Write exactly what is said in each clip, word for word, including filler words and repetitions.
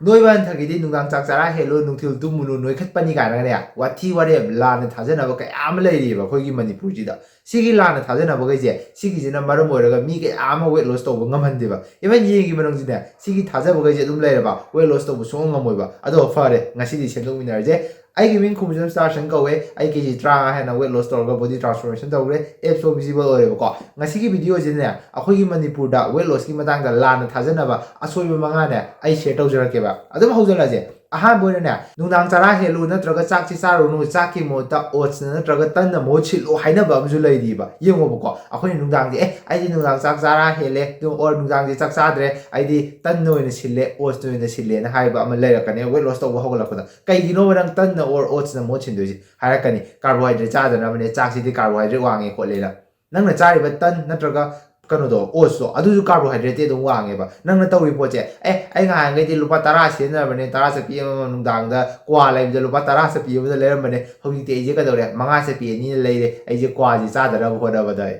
ꯅꯣꯏꯕ ꯍꯟꯊꯒꯤꯗꯤ ꯅꯨꯡꯗꯥꯡ ꯆꯥꯛ ꯆꯔꯥ ꯍꯦꯜꯂꯨ, ꯅꯨꯡꯊꯤꯜ ꯇꯨꯝꯃꯨꯅꯨ, ꯅꯣꯏꯈꯠꯄꯅꯤ ꯀꯥꯏꯅꯒꯅꯦ ꯋꯥꯊꯤ ꯋꯥꯔꯦꯝ ꯂꯥꯟꯅ ꯊꯥꯖꯅꯕ ꯀꯌꯥ ꯑꯃ ꯂꯩꯔꯤꯑꯕ ꯑꯩꯈꯣꯏꯒꯤ ꯃꯅꯤꯄꯨꯔꯁꯤꯗ꯫ ꯁꯤꯒꯤ ꯂꯥꯟꯅ ꯊꯥꯖꯅꯕꯈꯩꯁꯦ, ꯁꯤꯒꯤꯁꯤꯅ ꯃꯔꯝ ꯑꯣꯏꯔꯒ ꯃꯤ ꯀꯌꯥ ꯑꯃ weight loss ꯇꯧꯕ ꯉꯝꯍꯟꯗꯦꯕ꯫ Even ꯌꯦꯟꯒꯤ ꯃꯅꯨꯡꯁꯤꯅꯦ, ꯁꯤꯒꯤ ꯊꯥꯖꯕꯈꯩꯁꯦ ꯑꯗꯨꯝ ꯂꯩꯔꯕ weight loss ꯇꯧꯕ ꯁꯨꯡꯉꯝ ꯉꯝꯃꯣꯏꯕ꯫ ꯑꯗꯣ ꯐꯔꯦ, ꯉꯁꯤꯗꯤ ꯁꯦꯝꯗꯣꯛꯃꯤꯟꯅꯔꯁꯦ꯫ ꯑꯩꯒꯤ ꯃꯤꯡ ꯈꯨꯝꯖꯝ ꯁ꯭ꯇꯥꯔꯁꯟ ꯀꯧꯋꯦ꯫ ꯑꯩ ꯀꯦ ꯖꯤ ꯇꯔꯥꯃꯉꯥ ꯍꯦꯟꯅ weight loss ꯇꯧꯔꯒ body transformation ꯇꯧꯈ꯭ꯔꯦ, abs ꯁꯨ visible ꯑꯣꯏꯔꯦꯕꯀꯣ꯫ ꯉꯁꯤꯒꯤ video ꯁꯤꯅꯦ, ꯑꯩꯈꯣꯏꯒꯤ ꯃꯅꯤꯄꯨꯔꯗ weight loss ꯀꯤ ꯃꯇꯥꯡꯗ ꯂꯥꯟꯅ ꯊꯥꯖꯅꯕ ꯑꯁꯣꯏꯕ ꯃꯉꯥꯅꯦ ꯑꯩ share ꯇꯧꯖꯔꯛꯀꯦꯕ꯫ ꯑꯗꯨꯝ ꯍꯧꯖꯤꯜꯂꯁꯦ꯫ ꯑꯍꯥꯟꯕ ꯑꯣꯏꯅꯅꯦ, ꯅꯨꯡꯗꯥꯡ ꯆꯔꯥ ꯍꯦꯜꯂꯨ ꯅꯠꯇ꯭ꯔꯒ ꯆꯥꯛꯁꯤ ꯆꯥꯔꯨꯅꯨ, ꯆꯥꯛꯀꯤ ꯃꯍꯨꯠꯇ oats ꯅ ꯅꯠꯇ꯭ꯔꯒ ꯇꯟꯅ ꯃꯍꯨꯠ ꯁꯤꯜꯂꯨ ꯍꯥꯏꯅꯕ ꯑꯃꯁꯨ ꯂꯩꯔꯤꯕ꯫ ꯌꯦꯡꯉꯣꯕꯀꯣ, ꯑꯩꯈꯣꯏꯅ ꯅꯨꯡꯗꯥꯡꯁꯦ, "ꯑꯦ, ꯑꯩꯗꯤ ꯅꯨꯡꯗꯥꯡ ꯆꯥꯛ ꯆꯥꯔꯥ ꯍꯦꯜꯂꯦ, ꯑꯗꯨ or ꯅꯨꯡꯗꯥꯡꯁꯦ ꯆꯥꯛ ꯆꯥꯗ꯭ꯔꯦ, ꯑꯩꯗꯤ ꯇꯟꯅ ꯑꯣꯏꯅ ꯁꯤꯜꯂꯦ, oats ꯅ ꯑꯣꯏꯅ ꯁꯤꯜꯂꯦꯅ" ꯍꯥꯏꯕ ꯑꯃ ꯂꯩꯔꯛꯀꯅꯦ weight loss ꯇꯧꯕ ꯍꯧꯒꯠꯂꯛꯄꯗ꯫ "ꯀꯩꯒꯤꯅꯣꯕ ꯅꯪ ꯇꯟꯅ or oats ꯅ ꯃꯍꯨꯠ ꯁꯤꯟꯗꯣꯏꯁꯦ?" ꯍꯥꯏꯔꯛꯀꯅꯤ, "Carbohydrate ꯆꯥꯗꯅꯕꯅꯦ, ꯆꯥꯛꯁꯤꯗꯤ carbohydrate ꯋꯥꯡꯉꯦ ꯈꯣꯠꯂꯦꯅ"꯫ ꯅꯪꯅ ꯆꯥꯔꯤꯕ ꯇꯟ ꯅꯠꯇ꯭ꯔꯒ ꯀꯩꯅꯣꯗꯣ, oats ꯇꯣ, ꯑꯗꯨꯁꯨ carbohydrate ꯇꯤ ꯑꯗꯨꯝ ꯋꯥꯡꯉꯦꯕ꯫ ꯅꯪꯅ ꯇꯧꯔꯤ ꯄꯣꯠꯁꯦ, "ꯑꯦ, ꯑꯩ ꯉꯍꯥꯟꯈꯩꯗꯤ ꯂꯨꯄꯥ ꯇꯔꯥ ꯁꯤꯖꯤꯟꯅꯔꯕꯅꯦ, ꯇꯔꯥ ꯆꯠꯄꯤ ꯑꯃ ꯅꯨꯡꯗꯥꯡꯗ ꯀ꯭ꯋꯥ ꯂꯩꯕꯗ ꯂꯨꯄꯥ ꯇꯔꯥ ꯆꯠꯄꯤ ꯑꯃꯗ ꯂꯩꯔꯝꯕꯅꯦ, ꯍꯧꯖꯤꯛꯇꯤ ꯑꯩꯁꯦ ꯀꯩꯗꯧꯔꯦ, ꯃꯉꯥ ꯆꯠꯄꯤ ꯑꯅꯤꯅ ꯂꯩꯔꯦ, ꯑꯩꯁꯦ ꯀ꯭ꯋꯥꯁꯦ ꯆꯥꯗꯅꯕ ꯍꯣꯠꯅꯕꯗ"꯫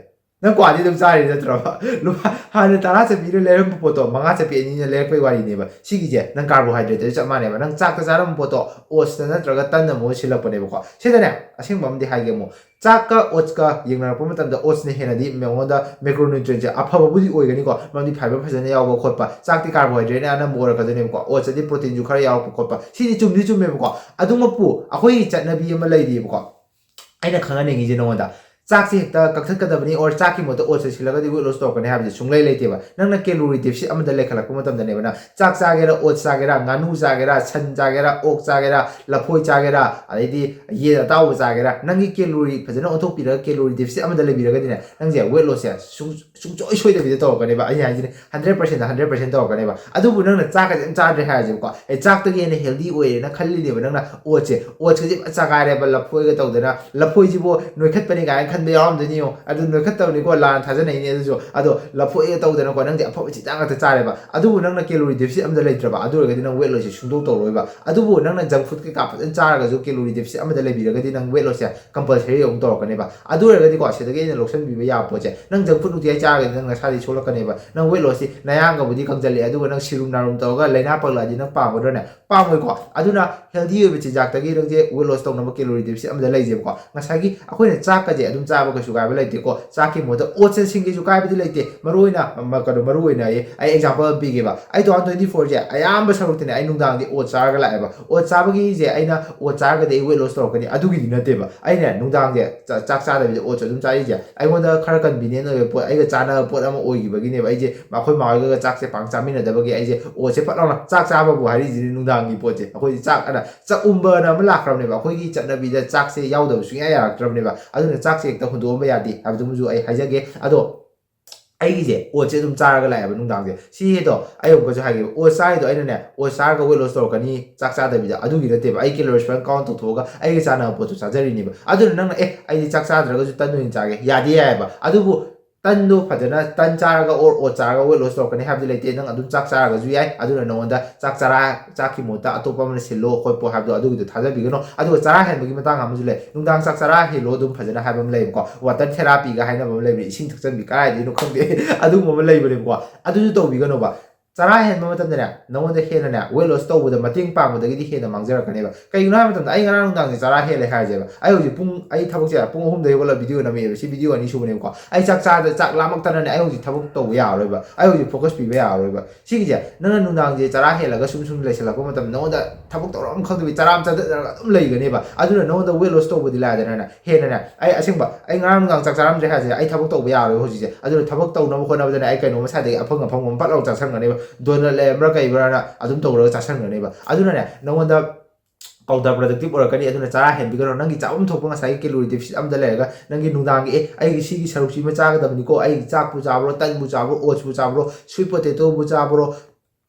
ꯅꯪ ꯀ꯭ꯋꯥꯗꯤ ꯑꯗꯨꯝ ꯆꯥꯔꯤ ꯅꯠꯇ꯭ꯔꯕ? ꯂꯨꯄꯥ, ꯍꯥꯟꯅ ꯇꯔꯥ ꯆꯠꯄꯤꯗ ꯂꯩꯔꯝꯕ ꯄꯣꯠꯇꯣ ꯃꯉꯥ ꯆꯠꯄꯤ ꯑꯅꯤꯅ ꯂꯩꯔꯛꯄꯩ ꯋꯥꯔꯤꯅꯦꯕ꯫ ꯁꯤꯒꯤꯁꯦ ꯅꯪ carbohydrate ꯇꯁꯨ ꯆꯞ ꯃꯥꯟꯅꯩꯕ꯫ ꯅꯪ ꯆꯥꯛꯇ ꯆꯥꯔꯝꯕ ꯄꯣꯠꯇꯣ oats ꯇ ꯅꯠꯇ꯭ꯔꯒ ꯇꯟꯅ ꯃꯍꯨꯠ ꯁꯤꯜꯂꯛꯄꯅꯦꯕꯀꯣ꯫ ꯁꯤꯗꯅꯦ, ꯑꯁꯦꯡꯕ ꯑꯃꯗꯤ ꯍꯥꯏꯒꯦ ꯑꯃꯨꯛ, ꯆꯥꯛꯀ oats ꯀ ꯌꯦꯡꯅꯔꯛꯄ ꯃꯇꯝꯗ oats ꯅ ꯍꯦꯟꯅꯗꯤ ꯃꯉꯣꯟꯗ macronutrient ꯁꯦ ꯑꯐꯕꯕꯨꯗꯤ ꯑꯣꯏꯒꯅꯤꯀꯣ, ꯃꯔꯝꯗꯤ fiber ꯐꯖꯅ ꯌꯥꯎꯕ ꯈꯣꯠꯄ꯫ ꯆꯥꯛꯇꯤ carbohydrate ꯅ ꯑꯅꯝꯕ ꯑꯣꯏꯔꯛꯀꯗꯣꯏꯅꯦꯕꯀꯣ, oats ꯇꯗꯤ protein ꯁꯨ ꯈꯔ ꯌꯥꯎꯔꯛꯄ ꯈꯣꯠꯄ, ꯁꯤꯗꯤ ꯆꯨꯝꯗꯤ ꯆꯨꯝꯃꯦꯕꯀꯣ꯫ ꯑꯗꯨꯃꯛꯄꯨ ꯑꯩꯈꯣꯏꯒꯤ ꯆꯠꯅꯕꯤ ꯑꯃ ꯂꯩꯔꯤꯕꯀꯣ, ꯑꯩꯅ ꯈꯪꯍꯟꯅꯤꯡꯉꯤꯁꯦ ꯅꯉꯣꯟꯗ, ꯆꯥꯛꯁꯦ ꯍꯦꯛꯇ ꯀꯛꯊꯠꯀꯗꯕꯅꯤ or ꯆꯥꯛꯀꯤ ꯃꯍꯨꯠꯇ oats ꯁꯦ ꯁꯤꯜꯂꯒꯗꯤ weight loss ꯇꯧꯔꯛꯀꯅꯤ ꯍꯥꯏꯕꯁꯦ ꯁꯨꯡꯂꯩ ꯂꯩꯇꯦꯕ꯫ ꯅꯪꯅ calorie deficit ꯑꯃꯗ ꯂꯩꯈꯠꯂꯛꯄ ꯃꯇꯝꯗꯅꯦꯕ, ꯅꯪ ꯆꯥꯛ ꯆꯥꯒꯦꯔꯥ, oats ꯆꯥꯒꯦꯔꯥ, ꯉꯥꯅꯨ ꯆꯥꯒꯦꯔꯥ, ꯁꯟ ꯆꯥꯒꯦꯔꯥ, ꯑꯣꯛ ꯆꯥꯒꯦꯔꯥ, ꯂꯐꯣꯏ ꯆꯥꯒꯦꯔꯥ, ꯑꯗꯩꯗꯤ ꯌꯦꯟ ꯑꯇꯥꯎꯕ ꯆꯥꯒꯦꯔꯥ, ꯅꯪꯒꯤ calorie ꯐꯖꯅ ꯑꯣꯟꯊꯣꯛꯄꯤꯔꯒ calorie deficit ꯑꯃꯗ ꯂꯩꯕꯤꯔꯒꯗꯤꯅꯦ, ꯅꯪꯁꯦ weight loss ꯁꯦ ꯁꯨꯡ-, ꯁꯨꯡꯁꯣꯏ ꯁꯣꯏꯗꯕꯤꯗ ꯇꯧꯔꯛꯀꯅꯦꯕ꯫ ꯑꯩ ꯍꯥꯏꯁꯤꯅꯦ, hundred percent ꯗ hundred percent ꯇꯧꯔꯛꯀꯅꯦꯕ꯫ ꯑꯗꯨꯕꯨ ꯅꯪꯅ ꯆꯥꯛꯀꯁꯦ ꯑꯗꯨꯝ ꯆꯥꯗ꯭ꯔꯦ ꯍꯥꯏꯔꯁꯦꯕꯀꯣ, ꯑꯦ, ꯆꯥꯛꯇꯒꯤ ꯍꯦꯟꯅ healthy ꯑꯣꯏꯔꯦꯅ ꯈꯜꯂꯤꯅꯦꯕ ꯅꯪꯅ oats ꯁꯦ꯫ Oats ꯀꯁꯦ ꯐꯖ ꯆꯥꯒꯥꯏꯔꯦꯕ, ꯂꯐꯣꯏꯒ ꯇꯧꯗꯅ, ꯂꯐꯣꯏꯁꯤꯕꯨ ꯅꯣꯏꯈꯠꯄꯅꯤ ꯀꯥꯏꯅ ꯌꯥꯎꯔꯝꯗꯣꯏꯅꯤ ꯌꯦꯡꯉꯣ꯫ ꯑꯗꯨ ꯅꯣꯏꯈꯠꯇꯕꯅꯤꯀꯣ, ꯂꯥꯟꯅ ꯊꯥꯖꯅꯩꯅꯦ꯫ ꯑꯗꯨꯁꯨ ꯑꯗꯣ ꯂꯐꯣꯏꯒ ꯇꯧꯗꯅꯀꯣ, ꯅꯪꯗꯤ ꯑꯐꯕ ꯆꯤꯟꯖꯥꯛ ꯉꯥꯛꯇ ꯆꯥꯔꯦꯕ, ꯑꯗꯨꯕꯨ ꯅꯪꯅ calorie deficit ꯑꯃꯗ ꯂꯩꯇ꯭ꯔꯕ, ꯑꯗꯨ ꯑꯣꯏꯔꯒꯗꯤ ꯅꯪ weight loss ꯁꯦ ꯁꯨꯡꯇꯧ ꯇꯧꯔꯣꯏꯕ꯫ ꯑꯗꯨꯕꯨ ꯅꯪꯅ junk food ꯀꯩꯀꯥ ꯐꯖꯅ ꯆꯥꯔꯒꯁꯨ calorie deficit ꯑꯃꯗ ꯂꯩꯕꯤꯔꯒꯗꯤ ꯅꯪ weight loss ꯁꯦ compulsory ꯑꯃꯨꯛ ꯇꯧꯔꯛꯀꯅꯦꯕ꯫ ꯑꯗꯨ ꯑꯣꯏꯔꯒꯗꯤꯀꯣ, ꯁꯤꯗꯒꯤ ꯑꯩꯅ ꯂꯧꯁꯟꯕꯤꯕ ꯌꯥꯕ ꯄꯣꯠꯁꯦ, ꯅꯪ junk food ꯅꯨꯡꯇꯤꯒꯤ ꯆꯥꯔꯒꯗꯤ ꯅꯪ ꯅꯁꯥꯗꯤ ꯁꯣꯛꯂꯛꯀꯅꯦꯕ꯫ ꯅꯪ weight loss ꯁꯤ ꯅꯌꯥꯡꯒꯕꯨꯗꯤ ꯀꯪꯖꯜꯂꯛꯑꯦ, ꯑꯗꯨꯒ ꯅꯪ ꯁꯤꯔꯨꯝ ꯅꯥꯔꯨꯝ ꯇꯧꯔꯒ ꯂꯥꯏꯅꯥ ꯄꯛꯂꯛꯑꯗꯤ ꯅꯪ ꯄꯥꯝꯒꯗ꯭ꯔꯅꯦ? ꯄꯥꯝꯃꯣꯏꯀꯣ꯫ ꯑꯗꯨꯅ healthy ꯑꯣꯏꯕ ꯆꯤꯟꯖꯥꯛꯇꯒꯤ ꯅꯪꯁꯦ weight loss ꯇꯧꯅꯕ calorie deficit ꯑꯃꯗ ꯂꯩꯖꯦꯕꯀꯣ꯫ ꯉꯁꯥꯏꯒꯤ ꯑꯩꯈꯣꯏꯅ ꯆꯥꯛꯀꯁꯦ ꯑꯗꯨꯝ ꯆꯥꯕ ꯀꯩꯁꯨ ꯀꯥꯏꯕ ꯂꯩꯇꯦꯀꯣ꯫ ꯆꯥꯛꯀꯤ ꯃꯍꯨꯠꯇ oats ꯁꯦ ꯁꯤꯡꯒꯦꯁꯨ ꯀꯥꯏꯕꯗꯤ ꯂꯩꯇꯦ꯫ ꯃꯔꯨ ꯑꯣꯏꯅ ꯃ-, ꯀꯩꯅꯣ, ꯃꯔꯨ ꯑꯣꯏꯅ ꯑꯩ, ꯑꯩ example ꯑꯃ ꯄꯤꯒꯦꯕ꯫ ꯑꯩ two thousand twenty four ꯁꯦ ꯑꯌꯥꯝꯕ ꯁꯔꯨꯛꯇꯅꯦ ꯑꯩ ꯅꯨꯡꯗꯥꯡꯗꯤ oats ꯆꯥꯔꯒ ꯂꯥꯛꯑꯦꯕ꯫ Oats ꯆꯥꯕꯒꯤꯁꯦ ꯑꯩꯅ oats ꯆꯥꯔꯒꯗꯤ ꯑꯩ weight loss ꯇꯧꯔꯛꯀꯅꯤ ꯑꯗꯨꯒꯤꯗꯤ ꯅꯠꯇꯦꯕ꯫ ꯑꯩꯅꯦ ꯅꯨꯡꯗꯥꯡꯁꯦ ꯆꯥ-, ꯆꯥꯛ ꯆꯥꯗꯕꯤꯗ oats ꯑꯗꯨꯝ ꯆꯥꯔꯤꯁꯦ ꯑꯩꯉꯣꯟꯗ ꯈꯔ convenient ꯑꯣꯏꯕ ꯄꯣꯠ, ꯑꯩꯒ ꯆꯥꯟꯅꯕ ꯄꯣꯠ ꯑꯃ ꯑꯣꯏꯈꯤꯕꯒꯤꯅꯦꯕ꯫ ꯑꯩꯁꯦ ꯑꯩꯈꯣꯏ ꯃꯥ ꯍꯣꯏꯒ ꯆꯥꯛꯁꯦ ꯄꯥꯡ ꯆꯥꯃꯤꯟꯅꯗꯕꯒꯤ ꯑꯩꯁꯦ oats ꯁꯦ ꯐꯠ ꯂꯥꯎꯅ ꯆꯥꯛ ꯆꯥꯕꯕꯨ ꯍꯥꯏꯔꯤꯁꯤꯅꯤ ꯅꯨꯡꯗꯥꯡꯒꯤ ꯄꯣꯠꯁꯦ꯫ ꯑꯩꯈꯣꯏꯗꯤ ꯆꯥꯛ ꯑꯅ ꯆꯥꯛꯎꯝꯕꯅ ꯑꯃ ꯂꯥꯛꯈ꯭ꯔꯕꯅꯦꯕ꯫ ꯑꯩꯈꯣꯏꯒꯤ ꯆꯠꯅꯕꯤꯗ ꯆꯥꯛꯁꯦ ꯌꯥꯎꯗꯕ ꯁꯨꯡꯌꯥ ꯌꯥꯔꯛꯇ꯭ꯔꯕꯅꯦꯕ꯫ ꯑꯗꯨꯅ ꯆꯥꯛꯁꯦ ꯍꯦꯛꯇ ꯍꯨꯟꯗꯣꯛꯑꯝꯕ ꯌꯥꯗꯦ ꯍꯥꯏꯕꯗꯨꯃꯁꯨ ꯑꯩ ꯍꯥꯏꯖꯒꯦ꯫ ꯑꯗꯣ ꯑꯩꯒꯤꯁꯦ oats ꯁꯦ ꯑꯗꯨꯝ ꯆꯥꯔꯒ ꯂꯥꯛꯑꯦꯕ ꯅꯨꯡꯗꯥꯡꯁꯦ꯫ ꯁꯤꯗꯣ ꯑꯩ ꯑꯃꯨꯛꯀꯁꯨ ꯍꯥꯏꯒꯦꯕ, oats ꯆꯥꯔꯤꯗꯣ ꯑꯩꯅꯅꯦ, oats ꯆꯥꯔꯒ weight loss ꯇꯧꯔꯛꯀꯅꯤ ꯆꯥꯛ ꯆꯥꯗꯕꯤꯗ ꯑꯗꯨꯒꯤ ꯅꯠꯇꯦꯕ꯫ ꯑꯩ calories ꯐꯖꯅ count ꯇꯧꯊꯣꯛꯑꯒ ꯑꯩꯒ ꯆꯥꯟꯅꯕ ꯄꯣꯠꯇꯣ ꯆꯥꯖꯔꯤꯅꯦꯕ꯫ ꯑꯗꯨꯅ ꯅꯪꯅ, "ꯑꯦ, ꯑꯩꯗꯤ ꯆꯥꯛ ꯆꯥꯗ꯭ꯔꯒꯁꯨ ꯇꯟ ꯑꯣꯏꯅ ꯆꯥꯒꯦ", ꯌꯥꯗꯤ ꯌꯥꯏꯑꯕ꯫ ꯑꯗꯨꯕꯨ ꯇꯟꯗꯣ ꯐꯖꯅ, ꯇꯟ ꯆꯥꯔꯒ or oats ꯆꯥꯔꯒ weight loss ꯇꯧꯔꯛꯀꯅꯤ ꯍꯥꯏꯕꯗꯤ ꯂꯩꯇꯦ꯫ ꯅꯪ ꯑꯗꯨꯝ ꯆꯥꯛ ꯆꯥꯔꯒꯁꯨ ꯌꯥꯏ꯫ ꯑꯗꯨꯅ ꯅꯉꯣꯟꯗ ꯆꯥꯛ ꯆꯔꯥ, ꯆꯥꯛꯀꯤ ꯃꯍꯨꯠꯇ ꯑꯇꯣꯞꯄ ꯑꯃꯅ ꯁꯤꯜꯂꯣ ꯈꯣꯠꯄꯣ ꯍꯥꯏꯕꯗꯣ ꯑꯗꯨꯒꯤꯗꯣ ꯊꯥꯖꯕꯤꯒꯅꯨ꯫ ꯑꯗꯨꯒ ꯆꯔꯥ ꯍꯦꯟꯕꯒꯤ ꯃꯇꯥꯡ ꯑꯃꯁꯨ ꯂꯩ꯫ ꯅꯨꯡꯗꯥꯡ ꯆꯥꯛ ꯆꯔꯥ ꯍꯦꯜꯂꯣ ꯑꯗꯨꯝ ꯐꯖꯅ ꯍꯥꯏꯕ ꯑꯃ ꯂꯩꯌꯦꯕꯀꯣ꯫ Water therapy ꯒ ꯍꯥꯏꯅꯕ ꯑꯃ ꯂꯩꯕꯅꯦ꯫ ꯏꯁꯤꯡ ꯊꯛꯆꯟꯕꯤ ꯀꯗꯥꯏꯗꯩꯅꯣ ꯈꯪꯗꯦ꯫ ꯑꯗꯨꯒꯨꯝꯕ ꯑꯃ ꯂꯩꯕꯅꯦꯕꯀꯣ꯫ ꯑꯗꯨꯁꯨ ꯇꯧꯕꯤꯒꯅꯣꯕ꯫ ꯆꯔꯥ ꯍꯦꯟꯕ ꯃꯇꯝꯗꯅꯦ, ꯅꯉꯣꯟꯗ ꯍꯦꯟꯅꯅꯦ weight loss ꯇꯧꯕꯗ ꯃꯇꯦꯡ ꯄꯥꯡꯕꯗꯒꯤꯗꯤ ꯍꯦꯟꯅ ꯃꯥꯡꯖꯔꯛꯀꯅꯦꯕ꯫ ꯀꯩꯒꯤꯅꯣ ꯍꯥꯏꯕ ꯃꯇꯝꯗ ꯑꯩ ꯉꯔꯥꯡ ꯅꯨꯡꯗꯥꯡꯁꯦ ꯆꯔꯥ ꯍꯦꯜꯂꯦ ꯍꯥꯏꯔꯁꯦꯕ꯫ ꯑꯩ ꯍꯧꯖꯤꯛ ꯄꯨꯡ, ꯑꯩ ꯊꯕꯛꯁꯦ ꯄꯨꯡ ꯑꯍꯨꯝꯗ ꯍꯧꯒꯠꯂꯒ video ꯅꯝꯃꯛꯑꯦꯕ꯫ ꯁꯤ video ꯑꯅꯤ ꯁꯨꯕꯅꯦꯕꯀꯣ꯫ ꯑꯩ ꯆꯥꯛ ꯆꯥꯗ, ꯆꯥꯛ ꯂꯥꯝꯃꯛꯇꯅꯅꯦ ꯑꯩ ꯍꯧꯖꯤꯛ ꯊꯕꯛ ꯇꯧꯕ ꯌꯥꯔꯔꯣꯏꯕ꯫ ꯑꯩ ꯍꯧꯖꯤꯛ focus ꯄꯤꯕ ꯌꯥꯔꯔꯣꯏꯕ꯫ ꯁꯤꯒꯤꯁꯦ ꯅꯪꯅ ꯅꯨꯡꯗꯥꯡꯁꯦ ꯆꯔꯥ ꯍꯦꯜꯂꯒ ꯁꯨꯝ ꯁꯨꯝ ꯂꯩꯁꯜꯂꯛꯄ ꯃꯇꯝꯗ ꯅꯉꯣꯟꯗ ꯊꯕꯛ ꯇꯧꯔꯝ ꯈꯪꯗꯕꯤ ꯆꯔꯥ ꯑꯃ ꯆꯥꯗꯠꯅꯔꯒ ꯑꯗꯨꯝ ꯂꯩꯒꯅꯦꯕ꯫ ꯑꯗꯨꯅ ꯅꯉꯣꯟꯗ weight loss ꯇꯧꯕꯗꯤ ꯂꯥꯏꯗꯅꯅꯦ꯫ ꯍꯦꯟꯅꯅꯦ, ꯑꯩ ꯑꯁꯦꯡꯕ, ꯑꯩ ꯉꯔꯥꯡ ꯅꯨꯡꯗꯥꯡ ꯆꯥꯛ ꯆꯥꯔꯝꯗ꯭ꯔꯦ ꯍꯥꯏꯁꯦ, ꯑꯩ ꯊꯕꯛ ꯇꯧꯕ ꯌꯥꯔꯣꯏ ꯍꯧꯖꯤꯛꯁꯦ꯫ ꯑꯗꯨꯅ ꯊꯕꯛ ꯇꯧꯅꯕ ꯍꯣꯠꯅꯕꯗꯅꯦ ꯑꯩ ꯀꯩꯅꯣꯝꯃ ꯁꯥꯏꯗꯒꯤ ꯑꯐꯪ ꯑꯐꯪꯕ ꯑꯃ ꯄꯠ ꯂꯥꯎ ꯆꯥꯁꯟꯒꯅꯦꯕ꯫ Donut ꯂꯩꯔꯝꯕ꯭ꯔꯥ ꯀꯩꯕ꯭ꯔꯥꯅ ꯑꯗꯨꯝ ꯇꯧꯔꯒ ꯆꯥꯁꯟꯒꯅꯦꯕ꯫ ꯑꯗꯨꯅꯅꯦ, ꯅꯉꯣꯟꯗ counter productive ꯑꯣꯏꯔꯛꯀꯅꯤ꯫ ꯑꯗꯨꯅ ꯆꯔꯥ ꯍꯦꯟꯕꯤꯒꯅꯨ꯫ ꯅꯪꯒꯤ ꯆꯥꯐꯝ ꯊꯣꯛꯄ ꯉꯁꯥꯏꯒꯤ calorie deficit ꯑꯃꯗ ꯂꯩꯔꯒ ꯅꯪꯒꯤ ꯅꯨꯡꯗꯥꯡꯒꯤ, "ꯑꯦ, ꯑꯩꯒꯤ ꯁꯤꯒꯤ ꯁꯔꯨꯛꯁꯤꯃ ꯆꯥꯒꯗꯕꯅꯤꯀꯣ, ꯑꯩ ꯆꯥꯛꯄꯨ ꯆꯥꯕ꯭ꯔꯣ, ꯇꯟꯕꯨ ꯆꯥꯕ꯭ꯔꯣ, oats ꯄꯨ ꯆꯥꯕ꯭ꯔꯣ, sweet potato ꯕꯨ ꯆꯥꯕ꯭ꯔꯣ,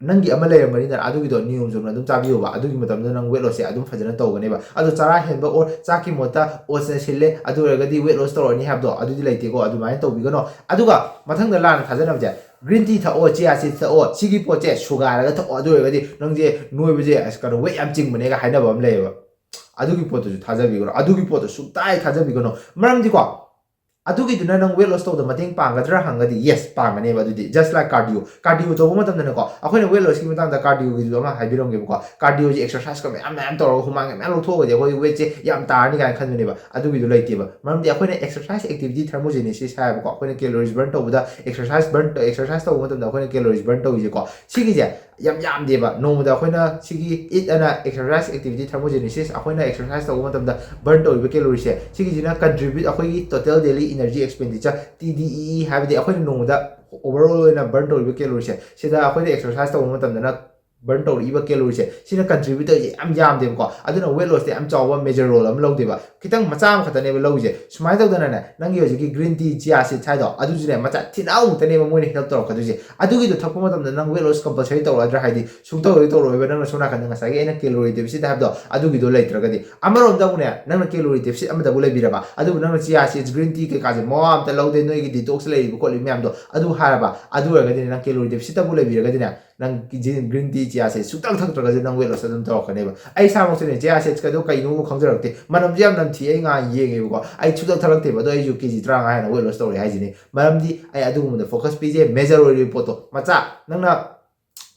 ꯅꯪꯒꯤ ꯑꯃ ꯂꯩꯔꯝꯒꯅꯤꯗꯅ, ꯑꯗꯨꯒꯤꯗꯣ ꯅꯤꯌꯣꯝ ꯆꯨꯝꯅ ꯑꯗꯨꯝ ꯆꯥꯕꯤꯌꯣꯕ, ꯑꯗꯨꯒꯤ ꯃꯇꯝꯗ ꯅꯪ weight lossꯁꯦ ꯑꯗꯨꯝ ꯐꯖꯅ ꯇꯧꯒꯅꯦꯕ꯫ ꯑꯗꯣ ꯆꯔꯥ ꯍꯦꯟꯕ or ꯆꯥꯛꯀꯤ ꯃꯍꯨꯠꯇ oatsꯅ ꯁꯤꯜꯂꯦ, ꯑꯗꯨ ꯑꯣꯏꯔꯒꯗꯤ weight loss ꯇꯧꯔꯅꯤ ꯍꯥꯏꯕꯗꯣ ꯑꯗꯨꯗꯤ ꯂꯩꯇꯦꯀꯣ, ꯑꯗꯨꯃꯥꯏꯅ ꯇꯧꯕꯤꯒꯅꯣ꯫ ꯑꯗꯨꯒ ꯃꯊꯪꯗ ꯂꯥꯟꯅ ꯊꯥꯖꯅꯕꯁꯦ, green tea ꯊꯛꯑꯣ, chia seed ꯊꯛꯑꯣ, ꯁꯤꯒꯤ ꯄꯣꯠꯁꯦ ꯁꯨꯒꯥꯏꯔꯒ ꯊꯛꯑꯣ, ꯑꯗꯨ ꯑꯣꯏꯔꯒꯗꯤ ꯅꯪꯁꯦ ꯅꯣꯏꯕꯁꯦ ꯑꯁ ꯀꯩꯅꯣ weight ꯌꯥꯝ ꯆꯤꯡꯕꯅꯦꯒ ꯍꯥꯏꯅꯕ ꯑꯃ ꯂꯩꯌꯦꯕ꯫ ꯑꯗꯨꯒꯤ ꯄꯣꯠꯇꯨꯁꯨ ꯊꯥꯖꯕꯤꯒꯅꯣ, ꯑꯗꯨꯒꯤ ꯄꯣꯠꯇꯨ ꯁꯨꯡꯇꯥꯏ ꯊꯥꯖꯕꯤꯒꯅꯣ꯫ ꯃꯔꯝꯗꯤꯀꯣ, ꯑꯗꯨꯒꯤꯗꯨꯅ ꯅꯪ weight loss ꯇꯧꯕꯗ ꯃꯇꯦꯡ ꯄꯥꯡꯒꯗ꯭ꯔꯥ ꯍꯪꯉꯗꯤ yes, ꯄꯥꯡꯒꯅꯦꯕ꯫ ꯑꯗꯨꯗꯤ just like cardio, cardio ꯇꯧꯕ ꯃꯇꯝꯗꯅꯦꯀꯣ, ꯑꯩꯈꯣꯏꯅ weight lossꯀꯤ ꯃꯇꯥꯡꯗ cardioꯒꯤꯗꯨ ꯑꯃ ꯍꯥꯏꯕꯤꯔꯝꯒꯦꯕꯀꯣ꯫ Cardioꯁꯦ exerciseꯀ ꯃꯌꯥꯝ ꯃꯌꯥꯝ ꯇꯧꯔꯒ ꯍꯨꯃꯥꯡ ꯃꯌꯥꯝ ꯂꯧꯊꯣꯛꯑꯒꯗꯤ ꯑꯩꯈꯣꯏ weightꯁꯦ ꯌꯥꯝ ꯇꯥꯔꯅꯤ ꯀꯥꯏꯅ ꯈꯟꯕꯅꯦꯕ, ꯑꯗꯨꯒꯤꯗꯣ ꯂꯩꯇꯦꯕ꯫ ꯃꯔꯝꯗꯤ ꯑꯩꯈꯣꯏꯅ exercise activity thermogenesis ꯍꯥꯏꯕꯀꯣ, ꯑꯩꯈꯣꯏꯅ calories burn ꯇꯧꯕꯗ exercise burn exercise ꯇꯧꯕ ꯃꯇꯝꯗ ꯑꯩꯈꯣꯏꯅ calories burn ꯇꯧꯔꯤꯁꯦꯀꯣ, ꯁꯤꯒꯤꯁꯦ ꯌꯥꯝ ꯌꯥꯝꯗꯦꯕ꯫ ꯅꯣꯡꯃꯗ ꯑꯩꯈꯣꯏꯅ ꯁꯤꯒꯤ eat ꯑꯅ exercise activity thermogenesis, ꯑꯩꯈꯣꯏꯅ exercise ꯇꯧꯕ ꯃꯇꯝꯗ burn ꯇꯧꯔꯤꯕ calorieꯁꯦ, ꯁꯤꯒꯤꯁꯤꯅ contribute ꯑꯩꯈꯣꯏꯒꯤ total daily energy expenditure, TDEE ꯍꯥꯏꯕꯗꯤ ꯑꯩꯈꯣꯏꯅ ꯅꯣꯡꯃꯗ overall ꯑꯣꯏꯅ burn ꯇꯧꯔꯤꯕ calorieꯁꯦ, ꯁꯤꯗ ꯑꯩꯈꯣꯏꯅ exercise ꯇꯧꯕ ꯃꯇꯝꯗꯅ burn ꯇꯧꯔꯛꯏꯕ calorieꯁꯦ, ꯁꯤꯅ contribute ꯇꯧꯔꯤꯁꯦ ꯌꯥꯝ ꯌꯥꯝꯗꯦꯕꯀꯣ꯫ ꯑꯗꯨꯅ weight lossꯇ ꯌꯥꯝ ꯆꯥꯎꯕ major role ꯑꯃ ꯂꯧꯗꯦꯕ, ꯈꯤꯇꯪ ꯃꯆꯥ ꯑꯃꯈꯛꯇꯅꯦꯕ ꯂꯧꯔꯤꯁꯦ꯫ ꯁꯨꯃꯥꯏꯅ ꯇꯧꯗꯅꯅꯦ, ꯅꯪꯒꯤ ꯍꯧꯖꯤꯛꯀꯤ green tea, chia seeds ꯍꯥꯏꯗꯣ, ꯑꯗꯨꯁꯨꯅꯦ ꯃꯆꯥ ꯊꯤꯅ ꯑꯃꯨꯛꯇꯅꯦꯕ ꯃꯣꯏꯅ help ꯇꯧꯔꯛꯀꯗꯣꯏꯁꯦ꯫ ꯑꯗꯨꯒꯤꯗꯣ ꯊꯛꯄ ꯃꯇꯝꯗ ꯅꯪ weight loss compulsory ꯇꯧꯔꯛꯑꯗ꯭ꯔꯥ? ꯍꯥꯏꯗꯤ ꯁꯨꯡꯇꯧ ꯍꯦꯛ ꯇꯧꯔꯛꯑꯣꯏꯕ, ꯅꯪꯅ ꯁꯣꯝ ꯅꯥꯀꯟꯗ ꯉꯁꯥꯏꯒꯤ ꯑꯩꯅ calorie deficit ꯍꯥꯏꯕꯗꯣ ꯑꯗꯨꯒꯤꯗꯣ ꯂꯩꯇ꯭ꯔꯒꯗꯤ꯫ ꯑꯃꯔꯣꯝꯗ ꯑꯃꯨꯛꯅꯦ, ꯅꯪꯅ calorie deficit ꯑꯃꯗꯕꯨ ꯂꯩꯕꯤꯔꯕ, ꯑꯗꯨꯕꯨ ꯅꯪꯅ chia seeds, green tea ꯀꯩꯀꯥꯁꯦ ꯃꯋꯥ ꯑꯝꯇ ꯂꯧꯗꯦ, ꯅꯣꯏꯒꯤ detox ꯂꯩꯔꯤꯕ ꯈꯣꯠꯂꯤꯕ ꯃꯌꯥꯝꯗꯣ ꯑꯗꯨ ꯍꯥꯏꯔꯕ, ꯑꯗꯨ ꯑꯣꯏꯔꯒꯗꯤ ꯅꯪ calorie deficitꯇꯕꯨ ꯂꯩꯕꯤꯔꯒꯗꯤꯅꯦ, ꯅꯪ green tea, chia seeds ꯁꯨꯡꯊꯛ ꯊꯛꯇ꯭ꯔꯒꯁꯨ ꯅꯪ weight loss ꯑꯗꯨꯝ ꯇꯧꯔꯛꯀꯅꯦꯕ꯫ ꯑꯩ ꯏꯁꯥꯃꯛꯁꯨꯅꯦ, chia seeds ꯀꯗꯣ ꯀꯩꯅꯣꯕꯨ ꯈꯪꯖꯔꯛꯇꯦ, ꯃꯅꯝꯁꯨ ꯌꯥꯝ ꯅꯝꯊꯤ, ꯑꯩ ꯉꯥꯏ ꯌꯦꯡꯉꯦꯕꯀꯣ, ꯑꯩ ꯁꯨꯡꯊꯛ ꯊꯛꯂꯛꯇꯦꯕ, ꯑꯗꯣ ꯑꯩꯁꯨ ꯀꯦ ꯖꯤ ꯇꯔꯥꯃꯉꯥ ꯍꯦꯟꯅ weight loss ꯇꯧꯔꯦ ꯍꯥꯏꯁꯤꯅꯤ꯫ ꯃꯔꯝꯗꯤ ꯑꯩ ꯑꯗꯨꯒꯨꯝꯕꯗ focus ꯄꯤꯖꯩ, major ꯑꯣꯏꯔꯤꯕ ꯄꯣꯠꯇꯣ꯫ ꯃꯆꯥ, ꯅꯪꯅ